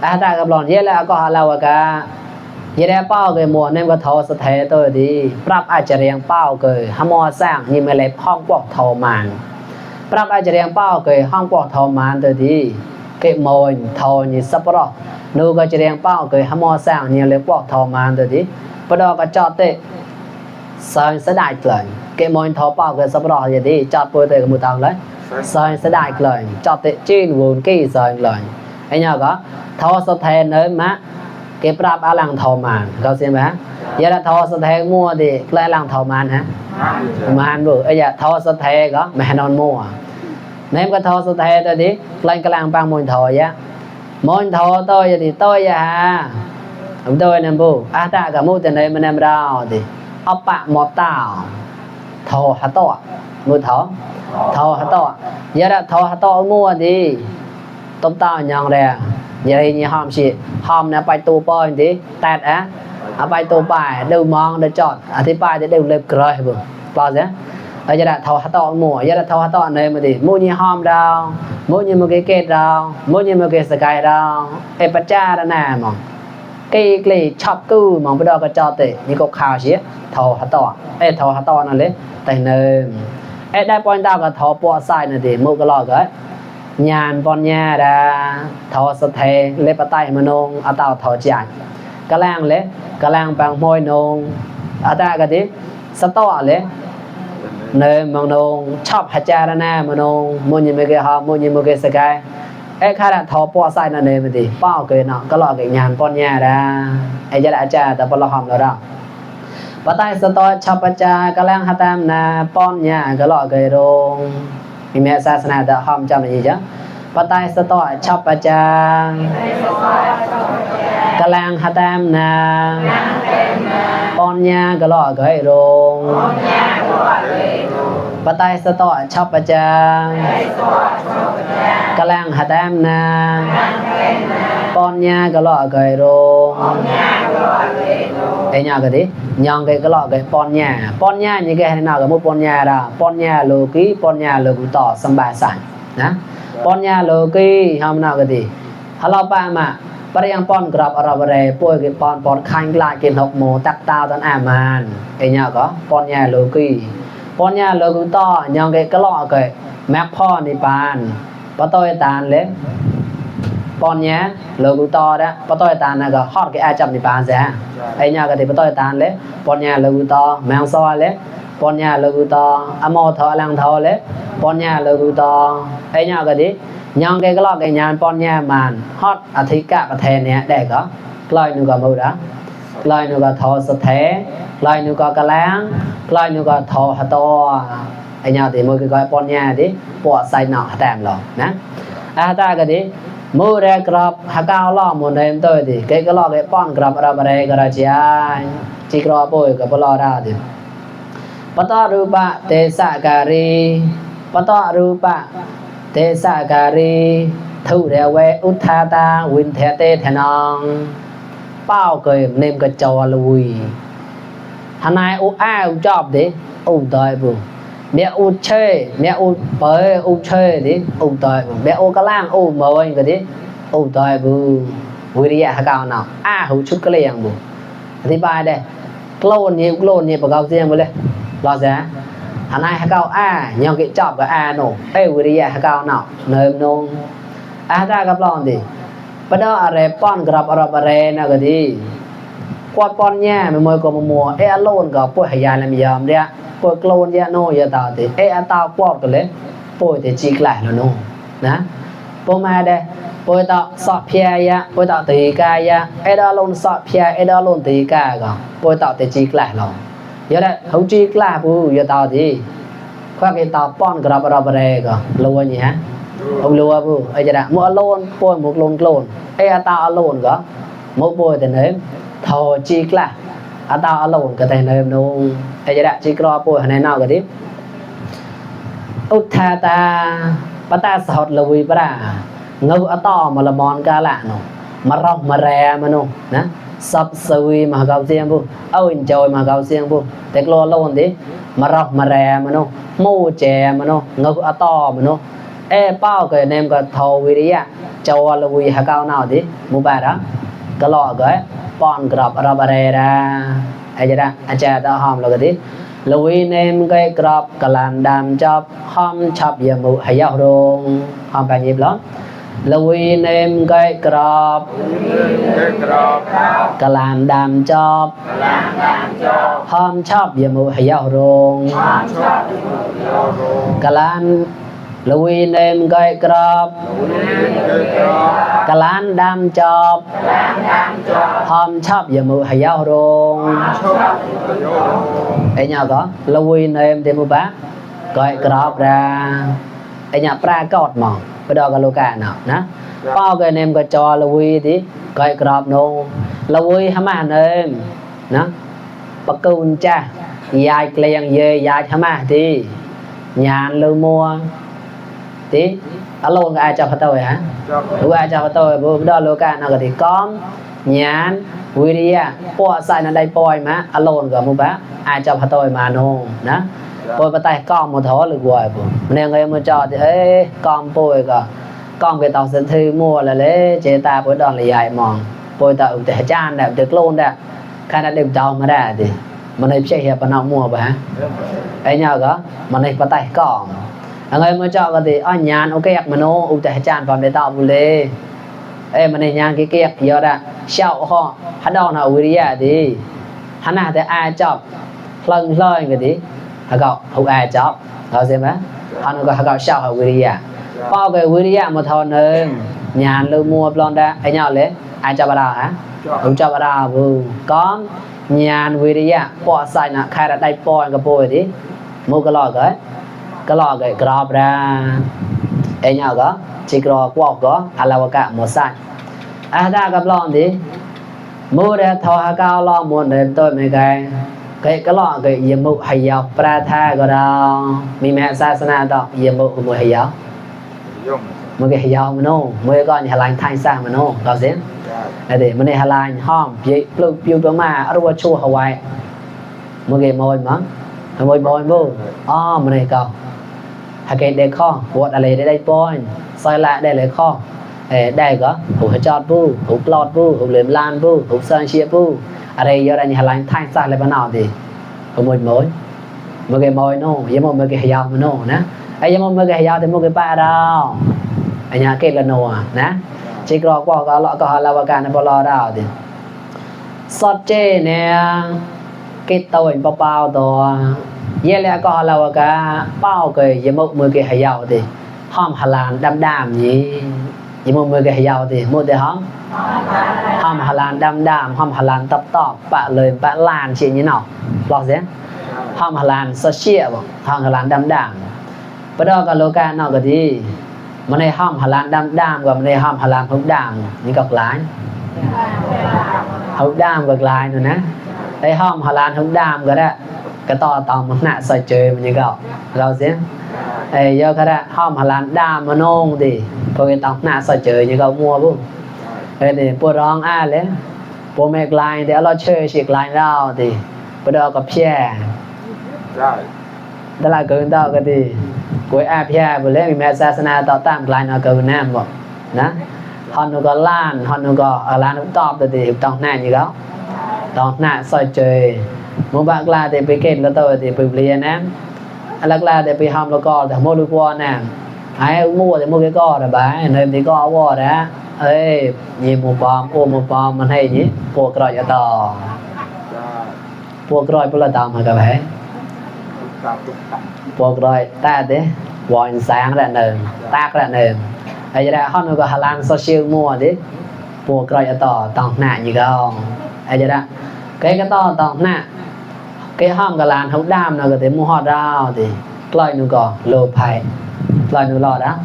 อาตากับหลอนเยแล้วก็แล้วว่ากะยีแรเป้าเกมัวเนมก็เท่าสเทตัวดีปรับอาจจะเรียงเป้าเกยหมอสร้างยิมเล็บห้องปอกเท่ามานปรับอาจจะเรียงเป้าเกยห้องปอกเท่ามานตัวดีเกมอยเท่านี่สับปะรดนูก็จะเรียงเป้าเกยหมอสร้างยิมเล็บปอกเท่ามานตัวดีปะดอกก็จอดเตะซอยสดายเกลยเกมอยเท่าเป้าเกยสับปะรดอย่างดีจอดปวยเตะกับมือตามเลยซอยสดายเกลยจอดเตะจีนวนกี้ซอยเลยไอ้เนี่ยก็เท่าสเทเนื้อมะเก็บรับอาลังเท่ามานเขาเสียไหมยาละเท่าสเทมัวดิใกล้ลังเท่ามานฮะมานบุไอ้ยาเท่าสเทก็แม่นอนมัวเนมก็เท่าสเทตัวดิใกล้กลางปังมนเท่ายะมนเท่าตัวยาดิตัวยาฮะผมตัวนั่นบุอาตากับมูแต่เนมันเนมเราดิเอาปะหมอต้าเท่าหัตโตมือเท่าหัตโตยาละเท่าหัตโตมัวดิต้มต้าอย่างแรงอย่าให้ยี่ห้อมสิห้อมนะไปตัวปอยดิแตดอะเอาไปตัวไปดูมองดูจอดอธิบายจะดูเล็บกระไรบุปลอดเนี่ยเอาจะได้เท่าหัตโตมัวจะได้เท่าหัตโตเนยมาดิมูยี่ห้อมดาวมูยี่มือเกตดาวมูยี่มือเกสกายดาวเอปัจจาระนามองเกลีชอบกู้มองไปดอกกระจอเตะนี่ก็ข่าวเสียเท่าหัตโตเท่าหัตโตนั่นเลยแต่เนยได้ปอยดาวกับเท่าปอไซนั่นดิมูก็รอเกิดญาณปอนญาดาเท่าสเทเลปไตมนงอาตาเท่าจักกะแลงเลกะแลงปังมอยนงอาตากะดิสตอเลเนมงนงชอบหจารณามนงมุญยิมเกหามุญยิมเกสกายคาดาเท่าปอไซนั่นเองมันดิเป้าเกยเนาะก็รอเกญาณปอนญาดาจะได้อาจารย์แต่ปลหอมแล้วเราปไตสตอชอบปัจจากะแลงหตามนาปอนญาก็รอเกยรงมีแม่ศาสนาแต่ห้อมจำอีกจ้ะปไตสตอชอบปัจจากะแลงหตามนาปอนญาก็รอเกยรงปไตสตอชอบปัจจากะแลงหตามนาปอนญาก็รอเกยรงไอ้ญาก็ดิยองเกก็รอเกยปอนญานี่แกให้นาก็มุปอนญาดาปอนญาโลกีปอนญาโลกุตอสัมบาสันนะปอนญาโลกีหามนาก็ดิฮะเราปะมาปะยังปอนกรับอรบเรป่วยกิปอนคันกลากิน6โมตักตาตอนอามานไอ้ญาก็ปอนญาโลกีปอนญาโลกุตอยองเกก็รอเกยแม็กพ่อนิปานปะต้อยตานเลปอนญาโลกุตอดะปะต้อยตานนะก็ฮอดเกอาจับนิปานซะไอ้ญาก็ดิปะต้อยตานเลปอนญาโลกุตอแมงซอเลปอนญาโลกุตออโมทอลังทอเลปอนญาโลกุตอไอ้ญาก็ดิยองเกก็รอเกญาณปอนญามานฮอดอธิกะประเทศเนี่ยได้ก็กลอยนูก็มูดะกลอยนูก็ทอสเทกลอยนูก็กะแลงกลอยนูก็ทอหะตอไอ้ญาติมือก็ปอนญาดิปอไซเนาะแต้มหรอนะอาตาก็ดิมูเรกรับหะกาวล้อมนเดมตัวดิเกก็รอเกป้อนกรับระบะเรกระจายจิกรอป่วยก็บ่รอดาดิปตอรูปะเตสะการีปตอรูปะเตสะการีทุเรเวอุทาตาวินเทเตทนองเป้าเกยเนมกระจอลุยทนายอุอ้าอุจอบดิอุตอยบุเมียอุเชยเมียอุเปยอุเชยดิอุตอยบุเมียอุกะล่างอุเมยก็ดิอุตอยบุวิริยะหะกาวเนาะหูชุดกะเลียงบุอธิบายได้โกลนนี่ปะเกาเสียงบ่เลยรอซะทนายหะกาวยองกิจอบก็โนวิริยะหะกาวเนาะเนิมนงตากับลองดิปะดออะไรป้อนกรับอรบะเรนะก็ดีกวาดป้อนแย่ไม่มวยก็มัวอโลนก็ป่วยหายาลำยามเดียป่วยโกลนยาโนยาตาติอาตากวาดกันเลย ป่วยแต่จีกหลายแล้วเนาะนะป่วยมาได้ป่วยต่อสอบเพียยะป่วยต่อตีกายะไอ้ดอลงสอบเพียไอ้ดอลงตีกาก็ป่วยต่อแต่จีกหลายแล้วเยอะแหละเขาจีกหลายผู้เยอะต่อที่ข้าเกต่อป้อนกระบระบะเรก็รู้ว่านี่ฮะông lùa bu ai chả mua alone poi một lon clone ai ata alone có một poi thì nếm thò chi là ata alone cái tay nếm no ai chả chi cro poi này nào cái tiếp uthata pata sahot lawi pra ngau ata mà là mòn ca lạ no mà rong mà rè mà no nè sập sui mà gạo xiang bu ôi trời mà gạo xiang bu te clo lon đi mà rong mà rè mà no mu chè mà no ngau ata mà no bao cái nem cái thầu vi đi cho là vi hà cao nào đi mua bài đó cái lọ cái pon grab rabare ra ai ra anh cha ta hòm là cái đi là vi nem cái grab cái làn đam chop hòm chop giờ mu hay giao rong hòm bài nhịp lắm là vi nem cái grab cái làn đam chop hòm chop giờ mu hay giao rong cái làn Lui nem gai krop Kalan dam chop Hom chop giờ mù hay giao rong Ê nhà có Lui nem thì mù bác Gai krop ra Ê nhà pra cọt mong Bây đó có lô cả nào ná Bao cái nem có cho lui thì Gai krop nô Lui hả mà nem Ná Bà côn cha Dài kleng dê dài hả mà thì Nhàn lưu mua tí alone ai cho tôi hả đúng ai cho tôi bữa đó lô ca nào thì con nhàn video po sai nó đây poi mà alone rồi mua bác ai cho tôi mà no đó poi bắt tay con một thó được rồi nên người mua cho thì ấy con poi cả con về tàu sinh thư mua là lấy chế ta bữa đó là dài mòn poi tàu để chan đẹp được luôn đẹp khai đã đem tàu mà ra thì mà này chơi hiệp nào mua bà hả ấy nhau đó mà này bắt tay con người mới cho cái gì anh nhàn ok mà nó ưu tiên chán vào để tạo vui lệ em mà này nhàn cái kia giờ đã sao họ hắn đòn họ vui đi thì hắn nào thì ai chọc lần lời cái gì hắn gọi không ai chọc họ xem á hắn gọi gọi sao họ vui đi bao cái vui đi một thằng nữa nhàn lưu mua blonde đã anh nhau lấy ai cho bà đào hả không cho bà đào vừa con nhàn vui đi bỏ sai nè khai ra đây point cái bôi đi mua cái lọ cái lọ cái grab ra ai nhau có chỉ grab quạt có alawa cả một sai ra gặp lon thì mua để thò cao lon muốn để tôi mấy cái lọ cái yếm mục hay dọc pratha có đâu mi mẹ sa sana đó yếm mục của hay dọc một cái hay dọc mà nó mới con nhà lành thay sang mà nó có gì để mình này hà lan hòm vậy lưu piu đó mà ở đâu chua Hawaii một cái mồi mà mồi bô mình này cầu hãy kể để kho vọtอะไรได้ป้อนซอยละได้เลยข้อได้ก็หูจอดปูหูปลอดปูหูเหลี่ยมลานปูหูเซิงเชียปูอะไรเยอะอะไรนี่หลายทางซะเลยบ่นาวดิหูมวยมื้อcái mồi nóยามมื้อcáiยาวมันnóนะไอ้ยามมื้อcáiยาวแต่มื้อcáiป้าดาวอันนี้เกละโนนะจิกรอกว่าก็เลาะก็หาลาวการบ่รอดาวดิสอดเจเนี่ยcái tôi baoตัวvậy là có là cái bao cái gì một 10 cái hay giàu thì hòm Hà Lan đam gì một 10 cái hay giàu thì một cái hòm Hà Lan đam hòm Hà Lan tập bạ lời bạ lan chuyện như nào lo gì hòm Hà Lan social hòm Hà Lan đam bây giờ cái lô ca nào cái gì mà này hòm Hà Lan đam và mà này hòm Hà Lan hốc đam những cọc lái hốc đam cọc lái nữa nè đây hòm Hà Lan hốc đam cái đó cái to một nạ soi chơi mà như cậu đâu xí giờ cái đó hòm Hà Lan đam mà nông thì thôi cái tao nạ soi chơi như cậu mua不 thì bố rong lấy bố mẹ lại thì nó chơi xịt lại đâu thì bữa đó có phe đó là cứ tao cái gì cuối phe bữa lấy mẹ sa sana tao tạm lại nó cứ nam bộ đó họ nó có lan họ nó có lan nó top thì tao nạ như cậu tao nạ soi chơi một bác là để bị kết là tôi thì bị liền em là để bị hầm là co thì mua được qua nè ai mua thì mua cái co rồi bà nên thì co qua đó ê nhìn một bom mình hay nhỉ buộc rồi cho to buộc rồi là tao mà các bạn buộc rồi ta thế วอนแสงระเนินตากระเนินไอ้จะฮอนก็หาลานโซเชียลมัวดิพวกเราจะต่อต้องหน้าอยู่ก็ไอ้จะcáiต่อต้องหน้าcáiห้องก็ลานเฮาดามเนาะก็สิมูฮอดดาวติกล้อยนูก็โลภัยกล้อยนูรอดนะ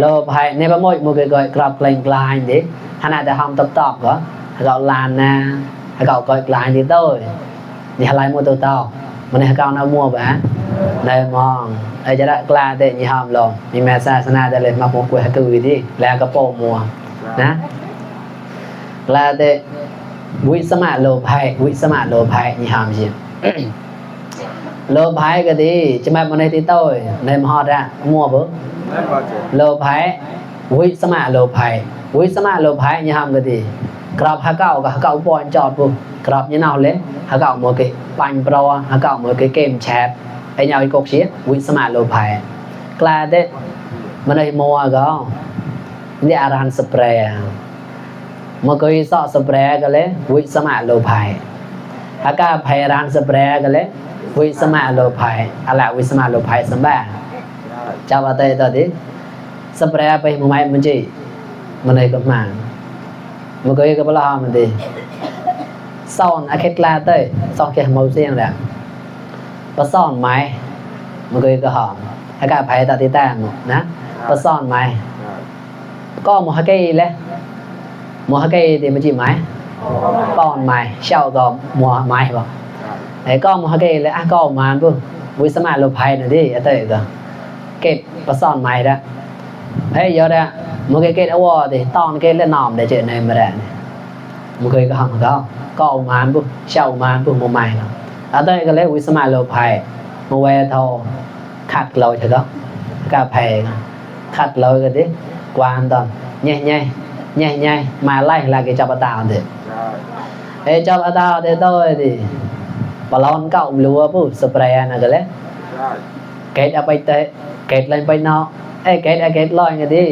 โลภัยในบ่หมดมูก็กลับกลายๆดิขณะแต่ห้องตอบก็ก็ลานนะก็กลายดิต้อยนี่หลายมูตัวต่อมันให้เขาเอามัวบ่ได้มองไอ้จะได้กล้าเตะนี่ห้ามลงมีแม่ศาสนาได้เลยมาพวกกูให้กูดิแล้วก็โปมัวนะกล้าเตะวิสมาโลภัยวิสมาโลภัยนี่ห้ามสิโลภัยก็ดีจะมาบ่ได้ที่ต้อยในมฮอดอะมัวบ่โลภัยวิสมาโลภัยวิสมาโลภัยนี่ห้ามก็ดีกราบหาเก้าก็หาเก้าปอนจอดปุ๊กราบnhư nào lên hả cậu một cái bánh pro hả cậu một cái game chat ai nhau cái cột xí với smart lô bài là đấy mà đây mua có đi aran spray mà cái sọ spray cái lấy với smart lô bài hả cả phải aran spray cái lấy với smart lô bài à lại với smart lô bài sắm ba chào bà tây tao đi sprayไปmột máy mình chỉ mà đây có màn mà cái bao la mình điซ่อนอาเคตลาเต้ซ่อนแค่เมาเสียงแหละก็ซ่อนไม้มันก็หอมอากาศภัยตาติแต้มนะก็ซ่อนไม้ก็มอฮักเกยเลยมอฮักเกยที่มันจีไม้ป้อนไม้เช่าก็มอไม้บ่ไอ้ก็มอฮักเกยเลยอ่ะก็มาปุ๊บวิสมาโลภัยน่ะดิเต้ก็เก็บก็ซ่อนไม้ละเฮ้ยเยอะละมันก็เก็บเอาว่าดิตอนเก็บเล่นน้ำได้เจอในมาได้มันก็หอมก็เอามาปุ๊บเช่ามาปุ๊บมาใหม่เนาะแล้วได้ก็เลยวิสมาโลภัยมาแวทอขัดเราใช่ก็กาแฟขัดเราก็ดิกวานตอนแย่มาไล่là cái cho bà tao thì ê cho bà tao thì tôi thì bà lon cậu lúaปุ๊บ spray น่ะก็เลยเกตเอาไปเตะเกตlênไปเนาะเอ้เกตลอยไงดิ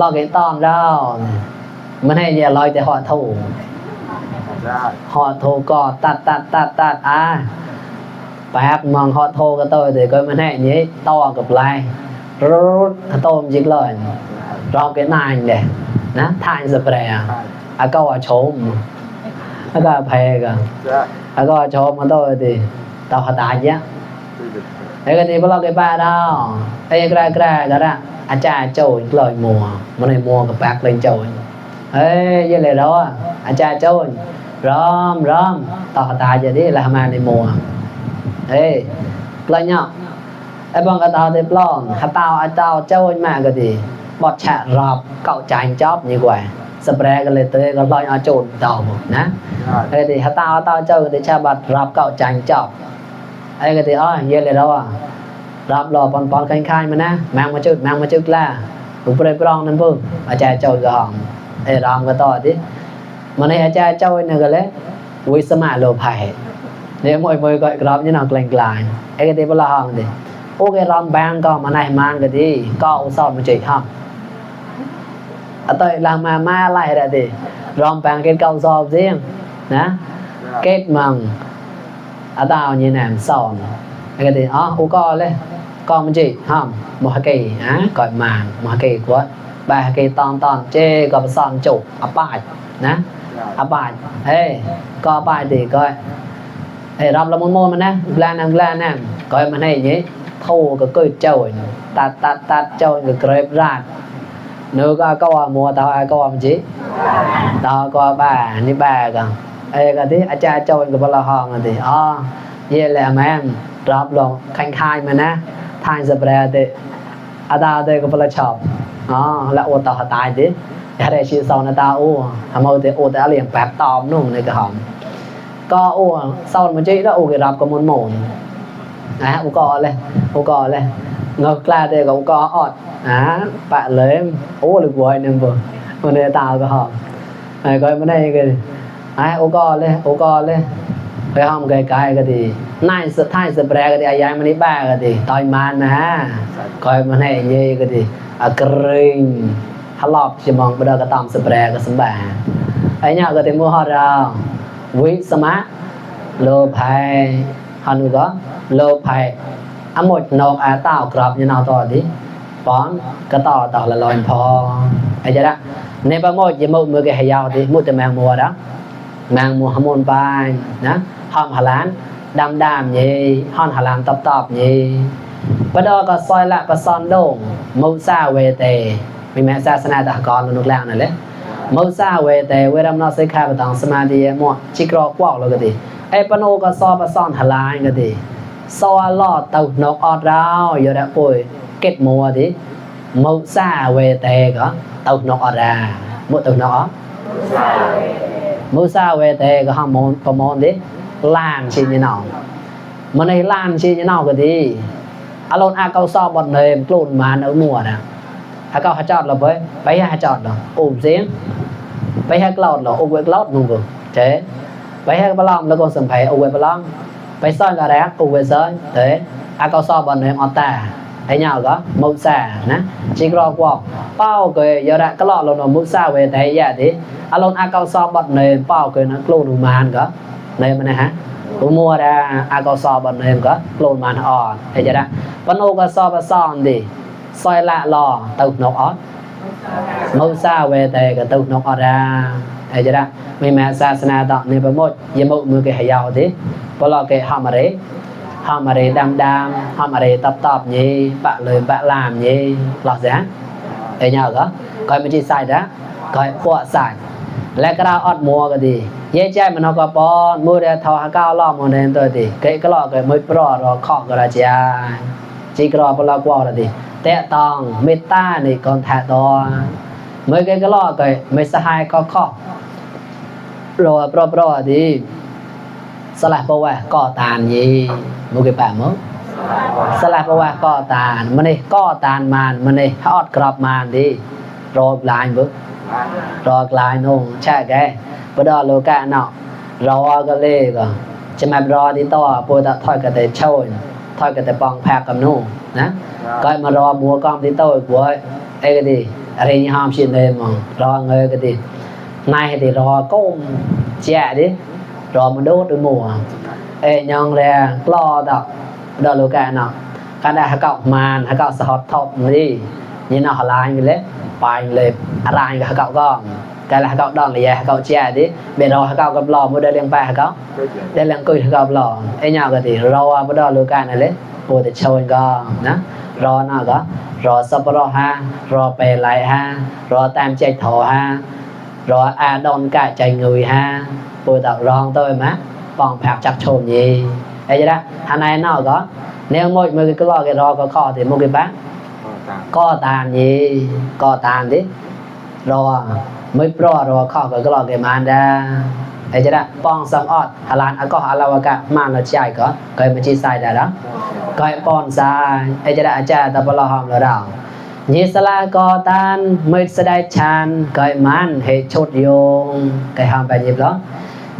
ลอยเกตตอนแล้วมันให้อย่าลอยแต่หอดถูhọ thô cò tạt bác mong họ thô cái tôi thì coi mình hẹn nhé to gặp lại rút tôm dịch lời rau cái này nè ná thay giờ bè à câu ở chỗ à câu phê cả à câu ở chỗ mà tôi thì tao họ tài chứ đấy cái gì có lo cái ba đâu đây cái đó à cha trôi lời mùa mà này mùa gặp bác lên trôi ê như này đó à cha trôi rơm tao tài giờ đi là mà này mùa ê lại nhá ai bằng cái tao thì plon hả tao chơi mà cái gì bọt chạ rọp cậu chành chóp như vậy spray cái lên tới còn loi ở trộn tàu nè ê thì hả tao chơi để cha bọt rọp cậu chành chóp ê cái thì như này đâu à rọp lò pon khai mà nè mang một chút là cũng phải plon nên vương à cha chơi cái hòn ê ròm cái to tí mà này cha chơi này cái lấy với sớm mà lô phải nếu mọi người gọi ròm như nào lành lại cái gì bao là hòn đi ô cái ròm bang con mà này mang cái gì có sọt mà chỉ hòn ở đây làm mà lại là gì ròm bang cái câu sọt riêng nè kết măng ở tao như này sọt cái gì ô co lên con chỉ hòn một cái gọi màng một cái quá ba cái ton chê có son chủ ở bài nè ở bài ê có bài thì coi ê rong là môn mà nè la nè coi mà này nhé thâu cái cười trôi tạt trôi cái cười ra nếu có câu mùa tao ai câu làm gì tao có bà như bà cả ê cái tí cha trôi cái bao la hòn thì vậy là mà em rong luôn khai mà nè thay giờ bè thì ở tao đây có bao la chọc là ô tao tài đi để đây chỉ sau này tao ô hàm thì ô tao liền bẹp tòm luôn này cái hòm co ô sau mình chơi đó ô cái rạp có môn mồn ô co lên ngược lại thì cũng co ọt bạn lấy ô được gọi nên vừa mà đây tao cái hòm này coi bên đây cái ô co lên cái hòm cái gì này sự thay sự bè cái gì ai mà đi ba cái gì tỏi man nè coi bên này như cái gì kering halop chỉ mong bây giờ cái tầm spray cái sắm bà ấy nhá cái thì mua họ ra với smart lô phai hắn có lô phai อหมดนอกอาต้าวกรับยนาวต่อดิป้อนก็ต่อละลอยพอไอ้จะละในประโมทยมุมือแกให้ยาวดิมุดแต่แมงมัวนะแมงมัวขมวนไปนะห้องหลานดำๆนี่ห้องหลานตอบๆนี่ปะดอก็ซอยละปะซอนโด่งมุซาเวเตมีแม่ศาสนาตะกอนนุกแล้วนั่นแหละมุซาเวเตเวรามนอสิกขาปะตองสมาธิมัวจิกรอกวอกแล้วก็ดิไอ้ปะโนก็ซอปะซอนหลานก็ดิซอลอเต้านกออดราวอยู่ละป่วยเก็ดมัวดิมุซาเวเตก็เต้านกออดรามุเต้านกมุซาเวเตก็ห้ามประมอนดิล้านชิญนองมันในล้านชิญนองก็ดีอารมณ์อาเกาซอบบอลเนมกลุ่นมาเนื้อมัวนะถ้าเกาหาจอดเราไปหาจอดเราอุ้มเสียงไปหากลอดเราอุ้มเวกลอดนุ่งกูเจ๊ไปหากปลอมแล้วก็สัมผัสอุ้มเวกปลอมไปซ่อนกระแรกอุ้มเวกซ่อนเจ๊อาเกาซอบบอลเนมออตาไอ้เงาก็มุซานะจิกรอกวอกเป้าเกยยอดกลอดเราเนาะมุซาเวทายะดิอารมณ์อาเกาซอบบอลเนมเป้าเกยนะกลุ่นมาก็เนมมันนะฮะมัวดาอาเกาซอบอลเนมก็กลุ่นมาอ่อนไอ้จะได้ปนโอก็ซอบะซ่อนดิซอยละลอตุกนกออดมุซาเวเตก็ตุกนกออดาไอ้จะได้มีแม่ศาสนาต่อในประโมทยมุมือแกให้ยาวดิปลอแกหอมอะไรดำหอมอะไรตอบนี่ปะเลยปะลามนี่หลอกเสียไอ้เงาก็คอยไม่จีใส่นะคอยพวกใส่และก็เราอดมัวก็ดีเย่ใจมันเอากระปอนมือเดียวทอหาก้าวล้อมมันเองตัวดีเกะก็ล้อเกะไม่ปลอดรอข้อกระจายจีกรอปลากว่าละดีแต่ต้องเมตตาในก่อนแท้ตัวเมื่อเกะก็ล้อเกะไม่สหายก็ข้อรอปลอดีสลับเพราะว่าก่อตานยี่มุกแปะมั้งสลับเพราะว่าก่อตานมันนี่ก่อตานมันนี่ทอดกรอบมันดีรอลายบึกรอกลายนงใช่แกปดอโลกะเนาะรอก็เลยก็จะมารอที่ต่อปวดถอยกระเตช่วยถอยกระเตปองแพกกับนู่นะก็มารอบัวกองที่ต่อยบัวไอ้ก็ดีอะไรนี่ห้ามชินเลยมั้งรอเงยก็ดีนายให้ดีรอก้มแจ๊ดิรอมันโดดด้วยมัวเอ้ยยองแรงรอดอกโลกะเนาะการได้ฮักเกามันฮักเกาสะฮอตท็อปนี่นี่น่าหลายอยู่เลยไปเลยอะไรกับฮักเกาก็cái là cậu đòn là cậu trẻ đi bên đó cậu gặp lò mua đây liền bài cậu đây liền cười cậu lò ấy nhau cái gì rau bắt đầu lừa cái này đấy bố để chơi có nè rau nào có rau sắp rau ha rau bè lại ha rau tam chạy thổ ha rau đòn cả chạy người ha bố tạo rau tôi má còn phạt chặt chồn gì ấy đó hàng này nào có nếu một cái lò cái rau có kho thì một cái bát có tàn gì có tàn đi rauไม่ปลอดรอข้อก็รอเกมันได้ไอ้จะได้ป้องสังออดฮาลานก็ฮาลาวกะมันละใจก็เคยมาจีใส่ได้แล้วก็ให้ป้อนใส่ไอ้จะได้อาจารย์ตะบลหอมแล้วเรายิสลาก็ตันไม่แสดงชันก็ให้มันให้ชดโยงก็ให้หอมไปยิบแล้ว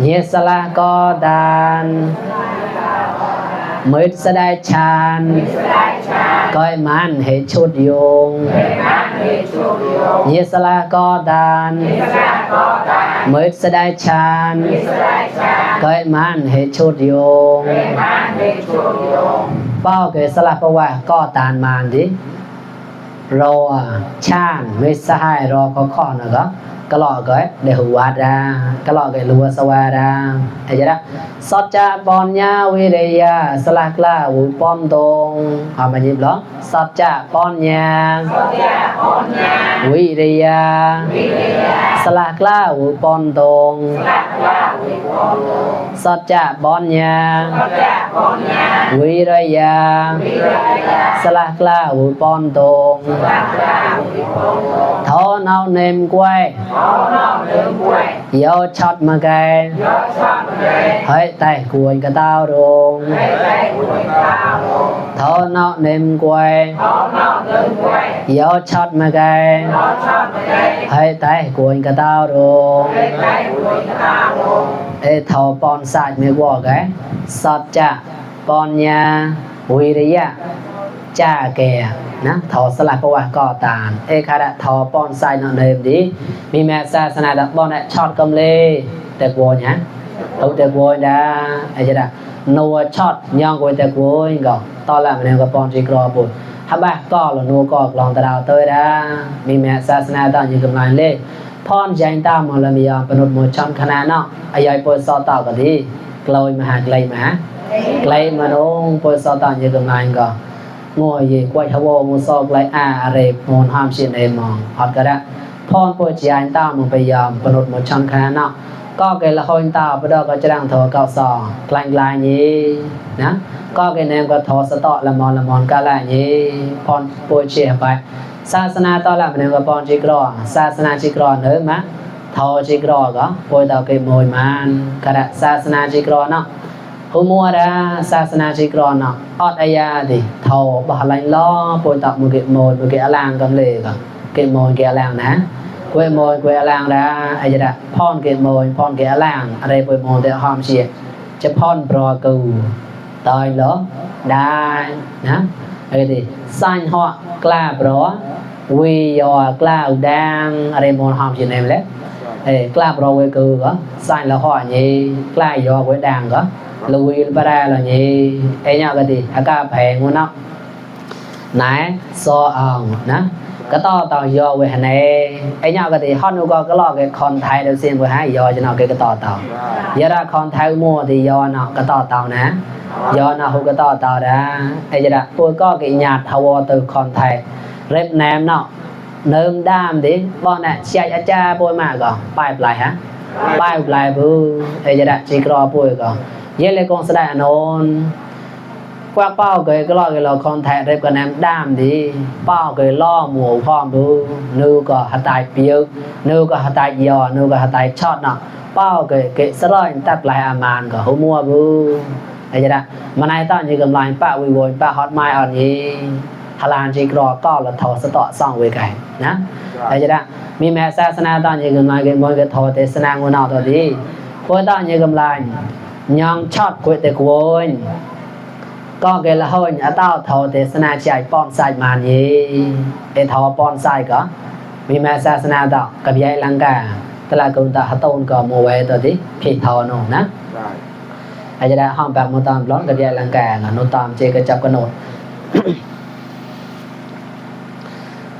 ยิสลาก็ตันไม่แสดงชันก็ให้มันให้ชดโยงยิสลาก็ดันไม่แสดงชันก็ให้มันให้ชดโยงเป้าเกิดสลับเพราะว่าก็ตานมานดิรอชานไม่สหายรอข้อนะก็ลอเกยเดหัวดาก็ลอเกยลัวสวาดาไอ้เจ้าสัจจะปอนญาวิริยะสลักลาวุปอมตงหามายิบล้อสัจจะปอนญาวิริยะสลักลาวุปอมตงสัจจะปอนญาวิริยะสลักลาวุปอมตงทอเนาเนมกวยยอช็อตมาไกเฮ้ยไต่กวนกระตาวดงทอเนาเนมกวยยอช็อตมาไกเฮ้ยไต่กวนกระตาวดงเอทอปอนสายไม่ว่าไงสัจจะปอนญาวิริยะจ้าแกนะทอสลักประวัติก่อตานเอคาระทอปอนไซนเดิมดีมีแม่ศาสนาดับบอลเนี่ยช็อตกำเลแต่กลัวเนี่ย au te voi da ai jada no chot nyong ko te voi ko to la mane ko pon chi kro pu ha ba ko lo no ko klong ta dao toi da mi me sa sana ta ni kam lai le phon jain ta mo la mi ya panut mo cham khana no ayai po so ta ko di kloi ma ha klai ma klai ma nong po so ta ni kam lai ko ngo ye kwai ha wo mo so klai a are mon ham shin e mong hot ka da phon po jain ta mo pa ya panut mo cham khana noก็เกละคนตาปดก็จะดังโทเก้าสองกลางๆนี้นะก็เกแนมก็โทสตอละมอนกะละนี้พรป่วยเชียไปศาสนาตอละมันก็ปอนจิกรอศาสนาจิกรอเด้อมะโทจิกรอก็ป่วยตาเกมอยมันกะระศาสนาจิกรอเนาะฮูมัวดาศาสนาจิกรอเนาะออดอายาดิโทบ่หลังล้อป่วยตามือเกมอยมือเกอลางกำเลก็เกมอยเกอลางนะquê mồi quê lang ra ai vậy phon cái mồi phon cái lang ở đây quê mồi để hòm chia cho phon pro cừu tơi lỡ đai nhá đây thì san họ cla pro quy yo cla đang ở đây mồi hòm chia này lấy cla pro quê cừu có san là họ nhỉ cla yo quê đang có lui para là nhỉ ai nhau cái gì aka phèn của nó nãy so on nèก็ต่อต่อยอเวหนไอ้เนาะก็ที่ฮอนก็ก็ลอกcáiคนไทยเดเซียนบ่หายอจะเนาะก็ต่อต่อยะระคนไทยมัวที่ยอเนาะก็ต่อต่อนะยอเนาะฮูก็ต่อต่อดาไอ้จะดะปุ้ยก็กิญาติทวตึกคนไทยเร็บแนมเนาะเนิมดามดิบ่น่ะเสียอาจารย์ปุ้ยมาก็ปลายปลายฮะปลายปลายบุไอ้จะดะจิกรอปุ้ยก็เยเลกงสดาโนนกว่าเป้าเกยก็รอเกยเราคอนแทคเร็บกันแนมด้ามดีเป้าเกยล่อหมูพร้อมดูนูก็หาตายเปียวนูก็หาตายยอนูก็หาตายช็อตเนาะเป้าเกยสร้อยตัดลายอามานก็หูมัวบูไอ้จะได้มาในตอนนี้กำลังป้าวิวนป้าฮอตไมล์อ่อนนี้ฮาลานจีกรอก็ละทอสตอซ่องเวไก่นะไอ้จะได้มีแม่ศาสนาตอนนี้กำลังเกยมวยเกยทอเทศนางวนเอาตัวดีพวกตอนนี้กำลังยังช็อตกวยแต่กวนก็เกละห้อยอะเต้าทอเทศนาใจป้อนไส้มานี้เอทอป้อนไส้ก็มีแม่ศาสนาต่อกับยายลังกาตะลากุนตะหะต้นก็โมไว้ตัวที่ผิดทอโนนะอาจจะได้ห้องแบบโมตามร้อนกับยายลังกาโนตามเจกจับกระโนด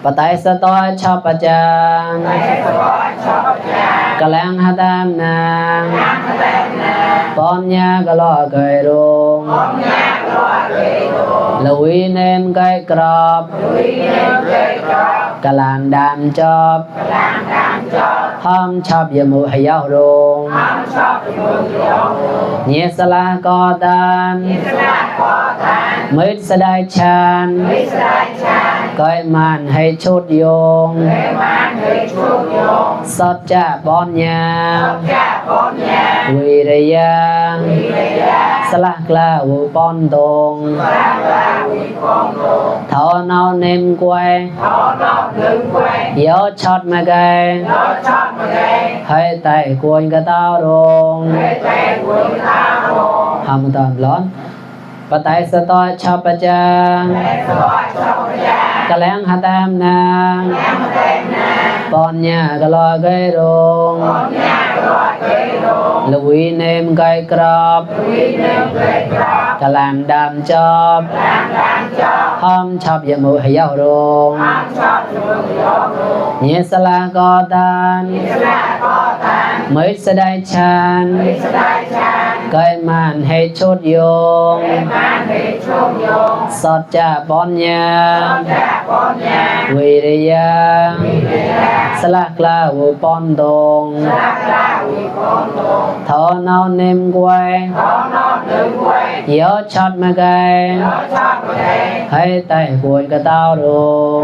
ปไตสตอยชอบประจังกะแลงหะตามนางปอนยากะลอเกยรงละวีเนมไกกรอบกะลานดามจอบห้อมชอบยมูให้ยาวรงเนสลากอดานมิตรสดายชันก้อยมันให้ชุดโยงสดจะบอนยางวิริยังสลักลาวูปอนตงเท่าเนาเนมกวยยอช็อตมาไกให้ไต่กวนกระต้ารงทำตอนร้อนปไตสตอชอบประจังกะแลงหะตามนางปอนยากะลอเกยรงละวีเนมไกกรอบกะลานดามจอบห้อมชอบยมูให้ยาวรงเนสลากอดานมิตรสดายชันก้อยมันให้ชุดโยงสดจะบอนยางวิริยังสลักลาวูปอนตงทอเนาเนมกวยยอช็อตมาไกให้ไต่กวนกระต้ารง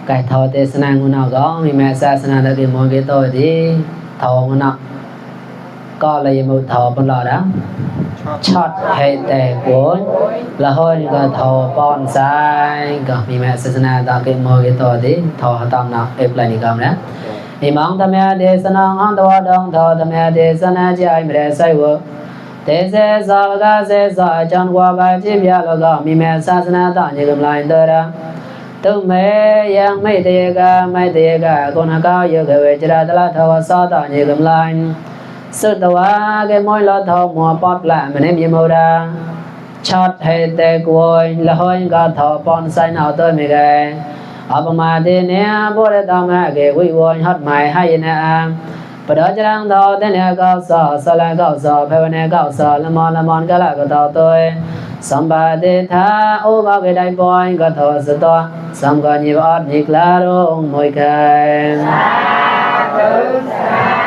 ไก่ทอเทศนางุนเอาก็มีแม่ศาสนาตะกี้มองเกโตดีทองุนเอาก็เลยมุทอปนรอดแล้วช็อตให้แต่กวนละห้อยก็ทอป้อนซ้ายก็มีแม่ศาสนาตะกี้มองเกโตดีทอตามนาเอฟไลนี่ก็นะอิมังธรรมะเทศนาอันตวะดองทอธรรมะเทศนาใจไม่ได้ใส่วะเทเสสาวกาเสสาจันกว่าบาจิบยาลก็มีแม่ศาสนาตะนี้กำลังเดินตุเมยังไม่เตกาคนก้าวเยอะเกวจราตละทวสตะนี้กำลัง สุตวะเกมอยละทอมัวปอดละมะเนมยโมดาช็อตให้แต่กวยละห้อยก็ทอปอนไซนเอาตัวไม่ไกอัปมาเดเนียบ่ได้ตามมาเกวิวนฮอดหมายให้นะปะดอจรังทอเตเนก็สอสละก็สอภาวนาก็สอละมอนก็ละก็ตอตัวสัมปะเดทาโอบาเกได้ปอยก็ทอสตอสัมกอญิบอดนิกลารงมวยไกสาธุ